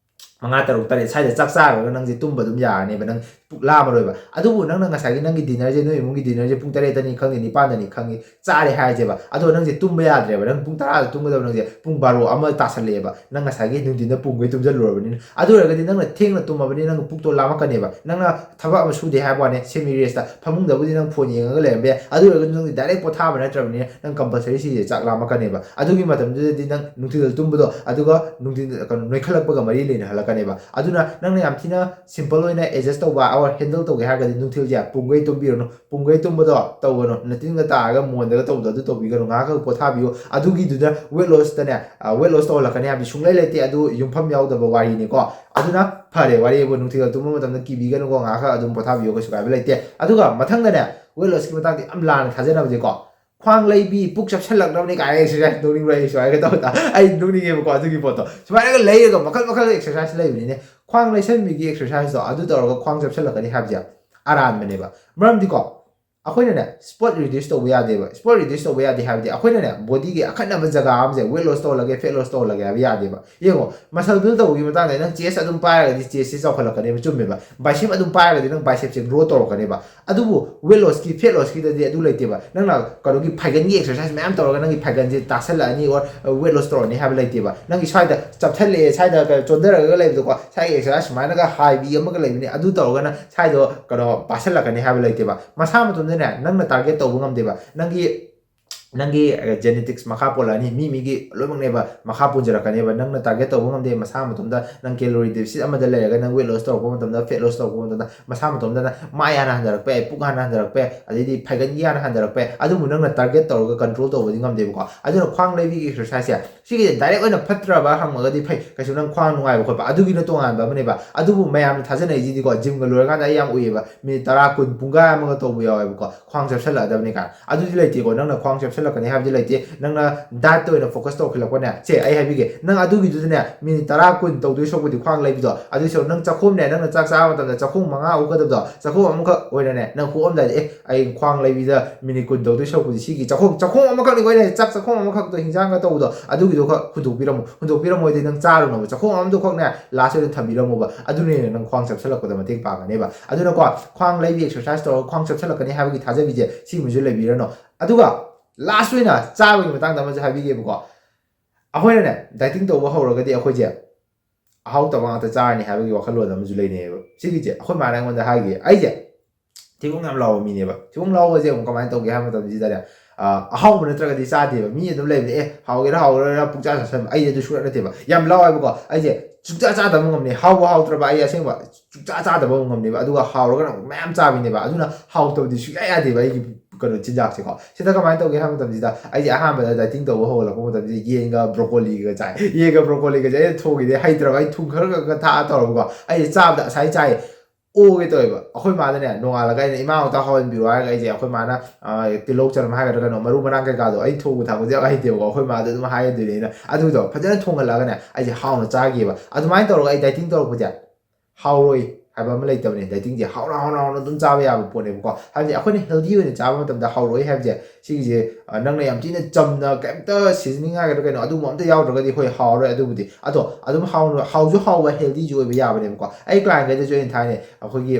ꯃꯉꯥ, ꯇꯔꯨꯛ, ꯇꯔꯦꯠ ꯁ꯭ꯋꯥꯏꯗ ꯆꯥꯛ ꯆꯥꯔꯒ ꯅꯪꯁꯦ ꯇꯨꯝꯕ ꯑꯗꯨꯝ ꯌꯥꯔꯅꯦꯕ, ꯅꯪ ꯄꯨꯛ ꯂꯥꯝꯃꯔꯣꯏꯕ꯫ ꯑꯗꯨꯕꯨ ꯅꯪꯅ ꯉꯁꯥꯏꯒꯤ ꯅꯪꯒꯤ dinnerꯁꯦ, ꯅꯣꯏ ꯏꯃꯨꯡꯒꯤ dinnerꯁꯦ ꯄꯨꯡ ꯇꯔꯦꯠꯇꯅꯤ ꯈꯪꯗꯦ, ꯅꯤꯄꯥꯟꯗꯅꯤ ꯈꯪꯉꯤ, ꯆꯥꯔꯦ ꯍꯥꯏꯔꯁꯦꯕ, ꯑꯗꯣ ꯅꯪꯁꯦ ꯇꯨꯝꯕ ꯌꯥꯗ꯭ꯔꯦꯕ, ꯅꯪ ꯄꯨꯡ ꯇꯔꯥꯗ ꯇꯨꯝꯒꯗꯕ ꯅꯪꯁꯦ ꯄꯨꯡ ꯕꯥꯔꯣ ꯑꯃ ꯇꯥꯁꯜꯂꯛꯑꯦꯕ, ꯅꯪ ꯉꯁꯥꯏꯒꯤ ꯅꯨꯡꯊꯤꯟꯗ ꯄꯨꯡꯈꯩ ꯇꯨꯝꯁꯤꯜꯂꯨꯔꯕꯅꯤꯅ꯫ ꯑꯗꯨ ꯑꯣꯏꯔꯒꯗꯤ ꯅꯪꯅ ꯊꯦꯡꯅ ꯇꯨꯝꯃꯕꯅꯤꯅ ꯅꯪ ꯄꯨꯛꯇꯣ ꯂꯥꯝꯃꯛꯀꯅꯦꯕ꯫ ꯅꯪꯅ ꯊꯕꯛ ꯑꯃ ꯁꯨꯗꯦ ꯍꯥꯏꯕ ꯋꯥꯅꯦ, semi restꯇ ꯐꯃꯨꯡꯗꯕꯨꯗꯤ ꯅꯪ phone ꯌꯦꯡꯉꯒ ꯂꯩꯔꯝꯕ ꯌꯥꯏ, ꯑꯗꯨ ꯑꯣꯏꯔꯒꯁꯨ ꯅꯪꯗꯤ direct ꯄꯣꯊꯥꯕ ꯅꯠꯇ꯭ꯔꯕꯅꯤꯅ ꯅꯪ compulsory ꯁꯤꯁꯦ ꯆꯥꯛ ꯂꯥꯝꯃꯛꯀꯅꯦꯕ꯫ ꯑꯗꯨꯒꯤ ꯃꯇꯝꯗꯨꯗꯗꯤ ꯅꯪ ꯅꯨꯡꯊꯤꯜꯗ ꯇꯨꯝꯕꯗꯣ, ꯑꯗꯨꯒ ꯅꯨꯡꯊꯤꯜ, ꯀꯩꯅꯣ, ꯅꯣꯏꯈꯠꯂꯛꯄꯒ ꯃꯔꯤ ꯂꯩꯅꯍꯜꯂꯛꯀꯅꯦꯕ꯫ ꯑꯗꯨꯅ ꯅꯪꯅ ꯌꯥꯝ ꯊꯤꯅ simple ꯑꯣꯏꯅ adjust ꯇꯧꯕ or handle ꯇꯧꯒꯦ ꯍꯥꯏꯔꯒꯗꯤ ꯅꯨꯡꯊꯤꯜꯁꯦ ꯄꯨꯡꯈꯩ ꯇꯨꯝꯕꯤꯔꯨꯅꯨ꯫ ꯄꯨꯡꯈꯩ ꯇꯨꯝꯕꯗꯣ ꯇꯧꯒꯅꯨ, ꯅꯇꯤꯟꯒ ꯇꯥꯔꯒ ꯃꯣꯟꯗꯒ ꯇꯧꯕꯗꯣ ꯑꯗꯨ ꯇꯧꯕꯤꯒꯅꯨ꯫ ꯉꯥꯏꯍꯥꯛꯈꯛ ꯄꯣꯊꯥꯕꯤꯌꯨ꯫ ꯑꯗꯨꯒꯤꯗꯨꯗ weight lossꯇꯅꯦ, ꯑ, weight loss ꯇꯧꯍꯜꯂꯛꯀꯅꯤ ꯍꯥꯏꯕꯗꯤ ꯁꯨꯡꯂꯩ ꯂꯩꯇꯦ, ꯑꯗꯨ ꯌꯨꯝꯐꯝ ꯌꯥꯎꯗꯕ ꯋꯥꯔꯤꯅꯤꯀꯣ꯫ ꯑꯗꯨꯅ ꯐꯔꯦ, ꯋꯥꯔꯤꯕꯨ ꯅꯨꯡꯊꯤꯜꯗ ꯇꯨꯝꯕ ꯃꯇꯝꯗ ꯀꯤꯕꯤꯒꯅꯨꯀꯣ, ꯉꯥꯏꯍꯥꯛꯈꯛ ꯑꯗꯨꯝ ꯄꯣꯊꯥꯕꯤꯌꯨ, ꯀꯩꯁꯨ ꯀꯥꯏꯕ ꯂꯩꯇꯦ꯫ ꯑꯗꯨꯒ ꯃꯊꯪꯗꯅꯦ, weight lossꯀꯤ ꯃꯇꯥꯡꯗ ꯌꯥꯝ ꯂꯥꯟꯅ ꯊꯥꯖꯅꯕꯁꯦꯀꯣ, ꯈ꯭ꯋꯥꯡ ꯂꯩꯕꯤ, ꯄꯨꯛ ꯆꯞꯁꯤꯜꯂꯛꯅꯕꯅꯤ ꯀꯥꯏꯅ exercise ꯇꯧꯅꯤꯡꯕ꯭ꯔꯥ? ꯑꯩ ꯁꯨꯃꯥꯏꯅ ꯇꯧꯕꯗ ꯑꯩ ꯅꯣꯛꯅꯤꯡꯉꯦꯕꯀꯣ ꯑꯗꯨꯒꯤ ꯄꯣꯠꯇꯣ꯫ ꯁꯨꯃꯥꯏꯅꯒ ꯂꯩꯔꯒ ꯃꯈꯜ ꯃꯈꯜ exercise ꯂꯩꯕꯅꯤꯅꯦ꯫ ꯈ꯭ꯋꯥꯡ ꯂꯩꯁꯟꯕꯤꯒꯤ exerciseꯇꯣ ꯑꯗꯨ ꯇꯧꯔꯒ ꯈ꯭ꯋꯥꯡ ꯆꯞꯁꯤꯜꯂꯛꯀꯅꯤ ꯍꯥꯏꯕꯁꯦ ꯑꯔꯥꯟꯕꯅꯦꯕ꯫ ꯃꯔꯝꯗꯤꯀꯣ, ꯑꯩꯈꯣꯏꯅꯅꯦ spot reduce ꯇꯧꯕ ꯌꯥꯗꯦꯕ꯫ Spot reduce ꯇꯧꯕ ꯌꯥꯗꯦ ꯍꯥꯏꯕꯗꯤ ꯑꯩꯈꯣꯏꯅꯅꯦ bodyꯒꯤ ꯑꯈꯟꯅꯕ ꯖꯒꯥ ꯑꯃꯁꯦ weight loss ꯇꯧꯍꯜꯂꯒꯦ, fat loss ꯇꯧꯍꯜꯂꯒꯦ ꯍꯥꯏꯕ ꯌꯥꯗꯦꯕ꯫ ꯌꯦꯡꯉꯣ, muscle build ꯇꯧꯕꯒꯤ ꯃꯇꯥꯡꯗ ꯅꯪ chest ꯑꯗꯨꯝ ꯄꯥꯏꯔꯒꯗꯤ chestꯁꯦ ꯆꯥꯎꯈꯠꯂꯛꯀꯅꯦꯕ, ꯆꯨꯝꯃꯦꯕ꯫ Bicep ꯑꯗꯨꯝ ꯄꯥꯏꯔꯒꯗꯤ ꯅꯪ bicepꯁꯦ grow ꯇꯧꯔꯛꯀꯅꯦꯕ꯫ ꯑꯗꯨꯕꯨ weight lossꯀꯤ, fat lossꯀꯤꯗꯗꯤ ꯑꯗꯨ ꯂꯩꯇꯦꯕ꯫ ꯅꯪꯅ ꯀꯩꯅꯣꯒꯤ ꯐꯥꯏꯒꯟꯒꯤ exercise ꯃꯌꯥꯝ ꯇꯧꯔꯒ ꯅꯪꯒꯤ ꯐꯥꯏꯒꯟꯁꯦ ꯇꯥꯁꯜꯂꯛꯑꯅꯤ or weight loss ꯇꯧꯔꯅꯤ ꯍꯥꯏꯕ ꯂꯩꯇꯦꯕ꯫ ꯅꯪꯒꯤ ꯁ꯭ꯋꯥꯏꯗ ꯆꯞꯊꯠꯂꯛꯑꯦ, ꯁ꯭ꯋꯥꯏꯗ ꯀꯩꯅꯣ ꯆꯣꯟꯊꯔꯒ ꯂꯩꯕꯗꯣꯀꯣ, ꯁ꯭ꯋꯥꯏꯒꯤ exercise ꯁꯨꯃꯥꯏꯅꯒ ꯍꯥꯏꯕꯤ ꯑꯃꯒ ꯂꯩꯕꯅꯤ, ꯑꯗꯨ ꯇꯧꯔꯒꯅ ꯁ꯭ꯋꯥꯏꯗꯣ ꯀꯩꯅꯣ ꯄꯥꯁꯜꯂꯛꯀꯅꯤ ꯍꯥꯏꯕ ꯂꯩꯇꯦꯕ꯫ ꯃꯁꯥ ꯃꯇꯣꯝꯗꯅꯦ ꯅꯪꯅ target ꯇꯧꯕ ꯉꯝꯗꯦꯕ꯫ ꯅꯪꯒꯤ ꯅꯪꯒꯤ ꯖꯦꯅꯦꯇꯤꯛꯁ ꯃꯈꯥ ꯄꯣꯜꯂꯛꯑꯅꯤ, ꯃꯤ ꯃꯤꯒꯤ ꯂꯣꯏꯅꯃꯛꯅꯦꯕ ꯃꯈꯥ ꯄꯣꯟꯖꯔꯛꯀꯅꯦꯕ꯫ ꯅꯪꯅ ꯇꯥꯔꯒꯦꯠ ꯇꯧꯕ ꯉꯝꯗꯦ, ꯃꯁꯥ ꯃꯇꯣꯝꯗ ꯅꯪ ꯀꯦꯂꯣꯔꯤ ꯗꯤꯐꯤꯁꯤꯠ ꯑꯃꯗ ꯂꯩꯔꯒ ꯅꯪ ꯋꯦꯠ ꯂꯣꯁ ꯇꯧꯔꯛꯄ ꯃꯇꯝꯗ, ꯐꯦꯠ ꯂꯣꯁ ꯇꯧꯔꯛꯄ ꯃꯇꯝꯗ ꯃꯁꯥ ꯃꯇꯣꯝꯗꯅ ꯃꯥꯏ ꯍꯥꯟꯅ ꯍꯟꯊꯔꯛꯄ ꯌꯥꯏ, ꯄꯨꯛ ꯍꯥꯟꯅ ꯍꯟꯊꯔꯛꯄ ꯌꯥꯏ, ꯑꯗꯩꯗꯤ ꯐꯩꯒꯟꯒꯤ ꯍꯥꯟꯅ ꯍꯟꯊꯔꯛꯄ ꯌꯥꯏ꯫ ꯑꯗꯨꯕꯨ ꯅꯪꯅ ꯇꯥꯔꯒꯦꯠ ꯇꯧꯔꯒ ꯀꯟꯇ꯭ꯔꯣꯜ ꯇꯧꯕꯗꯤ ꯉꯝꯗꯦꯕꯀꯣ꯫ ꯑꯗꯨꯅ ꯈ꯭ꯋꯥꯡ ꯂꯩꯕꯤꯒꯤ ꯑꯦꯛꯁꯔꯁꯥꯏꯁꯁꯦ ꯁꯤꯒꯤꯁꯦ ꯗꯥꯏꯔꯦꯛ ꯑꯣꯏꯅ ꯐꯠꯇ꯭ꯔꯕ ꯍꯪꯉꯒꯗꯤ ꯐꯩ, ꯀꯩꯁꯨ ꯅꯪ ꯈ꯭ꯋꯥꯡ ꯅꯨꯡꯉꯥꯏꯕ ꯈꯣꯠꯄ ꯑꯗꯨꯒꯤꯅ ꯇꯣꯉꯥꯟꯕ ꯑꯃꯅꯦꯕ꯫ ꯑꯗꯨꯕꯨ ꯃꯌꯥꯝꯅ ꯊꯥꯖꯅꯩꯁꯤꯗꯤꯀꯣ, ꯖꯤꯝꯒ ꯂꯣꯏꯔꯀꯥꯟꯗ ꯑꯩ ꯌꯥꯝ ꯎꯏꯌꯦꯕ, ꯃꯤꯅꯤꯠ ꯇꯔꯥ, ꯀꯨꯟ, ꯄꯨꯡꯈꯥꯏ ꯑꯃꯒ ꯇꯧꯕ ꯌꯥꯎꯋꯦꯕꯀꯣ, ꯈ꯭ꯋꯥꯡ ꯆꯞꯁꯜꯂꯛꯑꯗꯕꯅꯤ ꯀꯥꯏꯅ꯫ ꯑꯗꯨꯗꯤ ꯂꯩꯇꯦꯀꯣ꯫ ꯅꯪꯅ ꯈ꯭ꯋꯥꯡ ꯆꯞꯁꯜꯂꯛꯀꯅꯤ ꯍꯥꯏꯕꯗꯤ ꯂꯩꯇꯦ꯫ ꯅꯪꯅ ꯗꯥꯏꯠꯇ ꯑꯣꯏꯅ ꯐꯣꯀꯁ ꯇꯧꯈꯠꯂꯛꯄꯅꯦ꯫ ꯁꯦ, ꯑꯩ ꯍꯥꯏꯕꯤꯒꯦ, ꯅꯪ ꯑꯗꯨꯒꯤꯗꯨꯗꯅꯦ ꯃꯤꯅꯤꯠ ꯇꯔꯥ, ꯀꯨꯟ ꯇꯧꯗꯣꯏ ꯁꯔꯨꯛꯄꯨꯗꯤ ꯈ꯭ꯋꯥꯡ ꯂꯩꯕꯤꯗꯣ, ꯑꯗꯨꯏ ꯁꯔꯨꯛ ꯅꯪ ꯆꯥꯛꯈꯨꯝꯅꯦ, ꯅꯪꯅ ꯆꯥꯛ ꯆꯥꯕ ꯃꯇꯝꯗ ꯆꯥꯛꯈꯨꯝ ꯃꯉꯥ ꯎꯒꯗꯕꯗꯣ, ꯆꯥꯛꯈꯨꯝ ꯑꯃꯈꯛ ꯑꯣꯏꯅꯅꯦ, ꯅꯪ ꯍꯨꯑꯝꯗꯥꯏꯗ, "ꯑꯦ, ꯑꯩ ꯈ꯭ꯋꯥꯡ ꯂꯩꯕꯤꯗ ꯃꯤꯅꯤꯠ ꯀꯨꯟ ꯇꯧꯗꯣꯏ ꯁꯔꯨꯛꯄꯨꯗꯤ ꯁꯤꯒꯤ ꯆꯥꯛꯈꯨꯝ, ꯆꯥꯛꯈꯨꯝ ꯑꯃꯈꯛꯅꯤꯀꯣ ꯑꯩꯅ ꯆꯥꯛ ꯆꯥꯛꯈꯨꯝ ꯑꯃꯈꯛꯇꯣ ꯍꯤꯟꯖꯥꯡꯒ ꯇꯧꯕꯗꯣ, ꯑꯗꯨꯒꯤꯗꯣ ꯈꯛ ꯍꯨꯟꯗꯣꯛꯄꯤꯔꯝꯃꯣ꯫ ꯍꯨꯟꯗꯣꯛꯄꯤꯔꯝꯃꯣꯏꯗꯤ ꯅꯪ ꯆꯥꯔꯨꯅꯣꯕ꯫ ꯆꯥꯛꯈꯨꯝ ꯑꯃꯗꯣ ꯈꯛꯅꯦ ꯂꯥꯁ ꯑꯣꯏꯅ ꯊꯝꯕꯤꯔꯝꯃꯣꯕ꯫ ꯑꯗꯨꯅ ꯍꯦꯟꯅ ꯅꯪ ꯈ꯭ꯋꯥꯡ ꯆꯞꯁꯜꯂꯛꯄꯗ ꯃꯇꯦꯡ ꯄꯥꯡꯒꯅꯦꯕ꯫ ꯑꯗꯨꯅꯀꯣ, ꯈ꯭ꯋꯥꯡ ꯂꯩꯕꯤ ꯑꯦꯛꯁꯔꯁꯥꯏꯁ ꯇꯧꯔꯒ ꯈ꯭ꯋꯥꯡ ꯆꯞꯁꯜꯂꯛꯀꯅꯤ ꯍꯥꯏꯕꯒꯤ ꯊꯥꯖꯕꯤꯁꯦ ꯁꯤꯃꯁꯨ ꯂꯩꯕꯤꯔꯅꯨ꯫ ꯑꯗꯨꯒ ꯂꯥꯁ ꯑꯣꯏꯅ ꯆꯥꯕꯒꯤ ꯃꯇꯥꯡꯗ ꯑꯃꯁꯨ ꯍꯥꯏꯕꯤꯒꯦꯕꯀꯣ꯫ ꯑꯩꯈꯣꯏꯅꯅꯦ, ꯗꯥꯏꯇꯤꯡ ꯇꯧꯕ ꯍꯧꯔꯒꯗꯤ ꯑꯩꯈꯣꯏꯁꯦ ꯑꯍꯥꯎꯇꯕ ꯉꯥꯛꯇ ꯆꯥꯔꯅꯤ ꯍꯥꯏꯕꯒꯤ ꯋꯥꯈꯜꯂꯣꯟ ꯑꯃꯁꯨ ꯂꯩꯅꯩꯌꯦꯕ꯫ ꯁꯤꯒꯤꯁꯦ ꯑꯩꯈꯣꯏ ꯃꯥꯅ ꯑꯩꯉꯣꯟꯗ ꯍꯥꯏꯈꯤ꯫ ꯑꯩꯁꯦ ꯊꯤꯕꯣꯡ ꯌꯥꯝ ꯂꯥꯎꯕ ꯃꯤꯅꯦꯕ꯫ ꯊꯤꯕꯣꯡ ꯂꯥꯎꯕꯁꯦ ꯑꯃꯨꯛ ꯀꯃꯥꯏꯅ ꯇꯧꯒꯦ ꯍꯥꯏꯕ ꯃꯇꯝꯁꯤꯗꯅꯦ, ꯑ, ꯑꯍꯥꯎꯕ ꯅꯠꯇ꯭ꯔꯒꯗꯤ ꯆꯥꯗꯦꯕ꯫ ꯃꯤ ꯑꯗꯨꯝ ꯂꯩꯕꯅꯦ, "ꯑꯦ, ꯍꯥꯎꯒꯦꯔꯥ ꯍꯥꯎꯔꯣꯏꯔꯥ ꯄꯨꯡꯆꯥ ꯆꯥꯁꯟꯕ"꯫ ꯑꯩꯗꯤ ꯑꯗꯨ ꯁꯨꯡꯌꯥ ꯅꯠꯇꯦꯕ꯫ ꯌꯥꯝ ꯂꯥꯎꯋꯦꯕꯀꯣ꯫ ꯑꯩꯁꯦ ꯁꯨꯡꯆꯥ ꯆꯥꯗꯕ ꯉꯝꯅꯤ꯫ ꯍꯥꯎꯕ ꯍꯥꯎꯇ꯭ꯔꯕ ꯑꯩ ꯑꯁꯦꯡꯕ ꯁꯨꯡꯆꯥ ꯆꯥꯗꯕ ꯉꯝꯅꯦꯕ꯫ ꯑꯗꯨꯒ ꯍꯥꯎꯔꯒꯅ ꯑꯃꯨꯛ ꯃꯌꯥꯝ ꯆꯥꯕꯤꯅꯦꯕ꯫ ꯑꯗꯨꯅ ꯍꯥꯎꯇꯕꯗꯤ ꯁꯨꯡꯌꯥ ꯌꯥꯗꯦꯕ ꯑꯩꯒꯤ ꯀꯩꯅꯣ ꯆꯤꯟꯖꯥꯛꯁꯦꯀꯣ꯫ ꯁꯤꯗ ꯀꯃꯥꯏꯅ ꯇꯧꯒꯦ ꯍꯥꯏꯕ ꯃꯇꯝꯁꯤꯗ, ꯑꯩꯁꯦ ꯑꯍꯥꯟꯕꯗ ꯗꯥꯏꯇꯤꯡ ꯇꯧꯕ ꯍꯧꯒꯠꯂꯛꯄ ꯃꯇꯝꯁꯤꯗ ꯌꯦꯟꯒ ꯕ꯭ꯔꯣꯀꯣꯂꯤꯒ ꯆꯥꯏ꯫ ꯌꯦꯟꯒ ꯕ꯭ꯔꯣꯀꯣꯂꯤꯒꯁꯦ ꯑꯩꯅ ꯊꯣꯡꯉꯤꯗꯤ ꯍꯩꯇ꯭ꯔꯕ, ꯑꯩ ꯊꯨꯝ ꯈꯔ ꯈꯔ ꯈꯔ ꯊꯥꯛꯑ ꯇꯧꯔꯕꯀꯣ꯫ ꯑꯩꯁꯦ ꯆꯥꯕꯗ ꯉꯁꯥꯏ ꯆꯥꯏ, ꯑꯣꯒꯦ ꯇꯧꯋꯦꯕ꯫ ꯑꯩꯈꯣꯏ ꯃꯥꯗꯅꯦ ꯅꯣꯡꯉꯥꯜꯂꯒ ꯑꯩꯅ, "ꯏꯃꯥ, ꯑꯝꯇ ꯍꯧꯍꯟꯕꯤꯔꯣ" ꯍꯥꯏꯔꯒ ꯑꯩꯁꯦ, ꯑꯩꯈꯣꯏ ꯃꯥꯅ, ꯑ, ꯇꯤꯜꯍꯧ ꯆꯅꯝ ꯍꯥꯏꯒꯗ꯭ꯔꯥ ꯀꯩꯅꯣ, ꯃꯔꯨ ꯃꯔꯥꯡ ꯀꯩꯀꯥꯗꯣ ꯑꯩ ꯊꯣꯡꯕ ꯊꯥꯛꯄꯁꯦ ꯌꯥꯝ ꯍꯩꯇꯦꯕꯀꯣ꯫ ꯑꯩꯈꯣꯏ ꯃꯥꯗ ꯑꯗꯨꯝ ꯍꯥꯏꯍꯟꯗꯣꯏꯅꯦ ꯑꯩꯅ꯫ ꯑꯗꯨꯗꯣ ꯐꯖꯅ ꯊꯣꯡꯍꯜꯂꯒꯅꯦ ꯑꯩꯁꯦ ꯍꯥꯎꯅ ꯆꯥꯒꯤꯕ꯫ ꯑꯗꯨꯃꯥꯏꯅ ꯇꯧꯔꯒ ꯑꯩ ꯗꯥꯏꯇꯤꯡ ꯇꯧꯔꯛꯄꯁꯦ ꯍꯥꯎꯔꯣꯏ ꯍꯥꯏꯕ ꯑꯃ ꯂꯩꯇꯕꯅꯦ꯫ ꯗꯥꯏꯇꯤꯡꯁꯦ ꯍꯥꯎꯅ, ꯍꯥꯎꯅ, ꯍꯥꯎꯅ ꯑꯗꯨꯝ ꯆꯥꯕ ꯌꯥꯕ ꯄꯣꯠꯅꯦꯕꯀꯣ꯫ ꯍꯥꯏꯕꯗꯤ ꯑꯩꯈꯣꯏꯅ ꯍꯦꯜꯗꯤ ꯑꯣꯏꯅ ꯆꯥꯕ ꯃꯇꯝꯗ ꯍꯥꯎꯔꯣꯏ ꯍꯥꯏꯕꯁꯦ ꯁꯤꯒꯤꯁꯦ, ꯑ, ꯅꯪꯅ ꯌꯥꯝ ꯊꯤꯅ ꯆꯝꯅ ꯀꯩꯝꯇ ꯁꯤꯖꯅꯤꯡ ꯍꯥꯏꯒꯗ꯭ꯔꯥ ꯀꯩꯅꯣ, ꯑꯗꯨꯒꯨꯝꯕ ꯑꯝꯇ ꯌꯥꯎꯗ꯭ꯔꯒꯗꯤ ꯍꯣꯏ ꯍꯥꯎꯔꯣꯏ꯫ ꯑꯗꯨꯕꯨꯗꯤ ꯑꯗꯣ ꯑꯗꯨꯝ ꯍꯥꯎꯅ, ꯍꯥꯎꯁꯨ ꯍꯥꯎꯕ, ꯍꯦꯜꯗꯤꯁꯨ ꯑꯣꯏꯕ ꯌꯥꯕꯅꯦꯕꯀꯣ꯫ ꯑꯩ ꯀ꯭ꯂꯥꯏꯟꯈꯩꯗꯁꯨ ꯑꯩꯅ ꯊꯥꯏꯅꯦ, ꯑꯩꯈꯣꯏꯒꯤ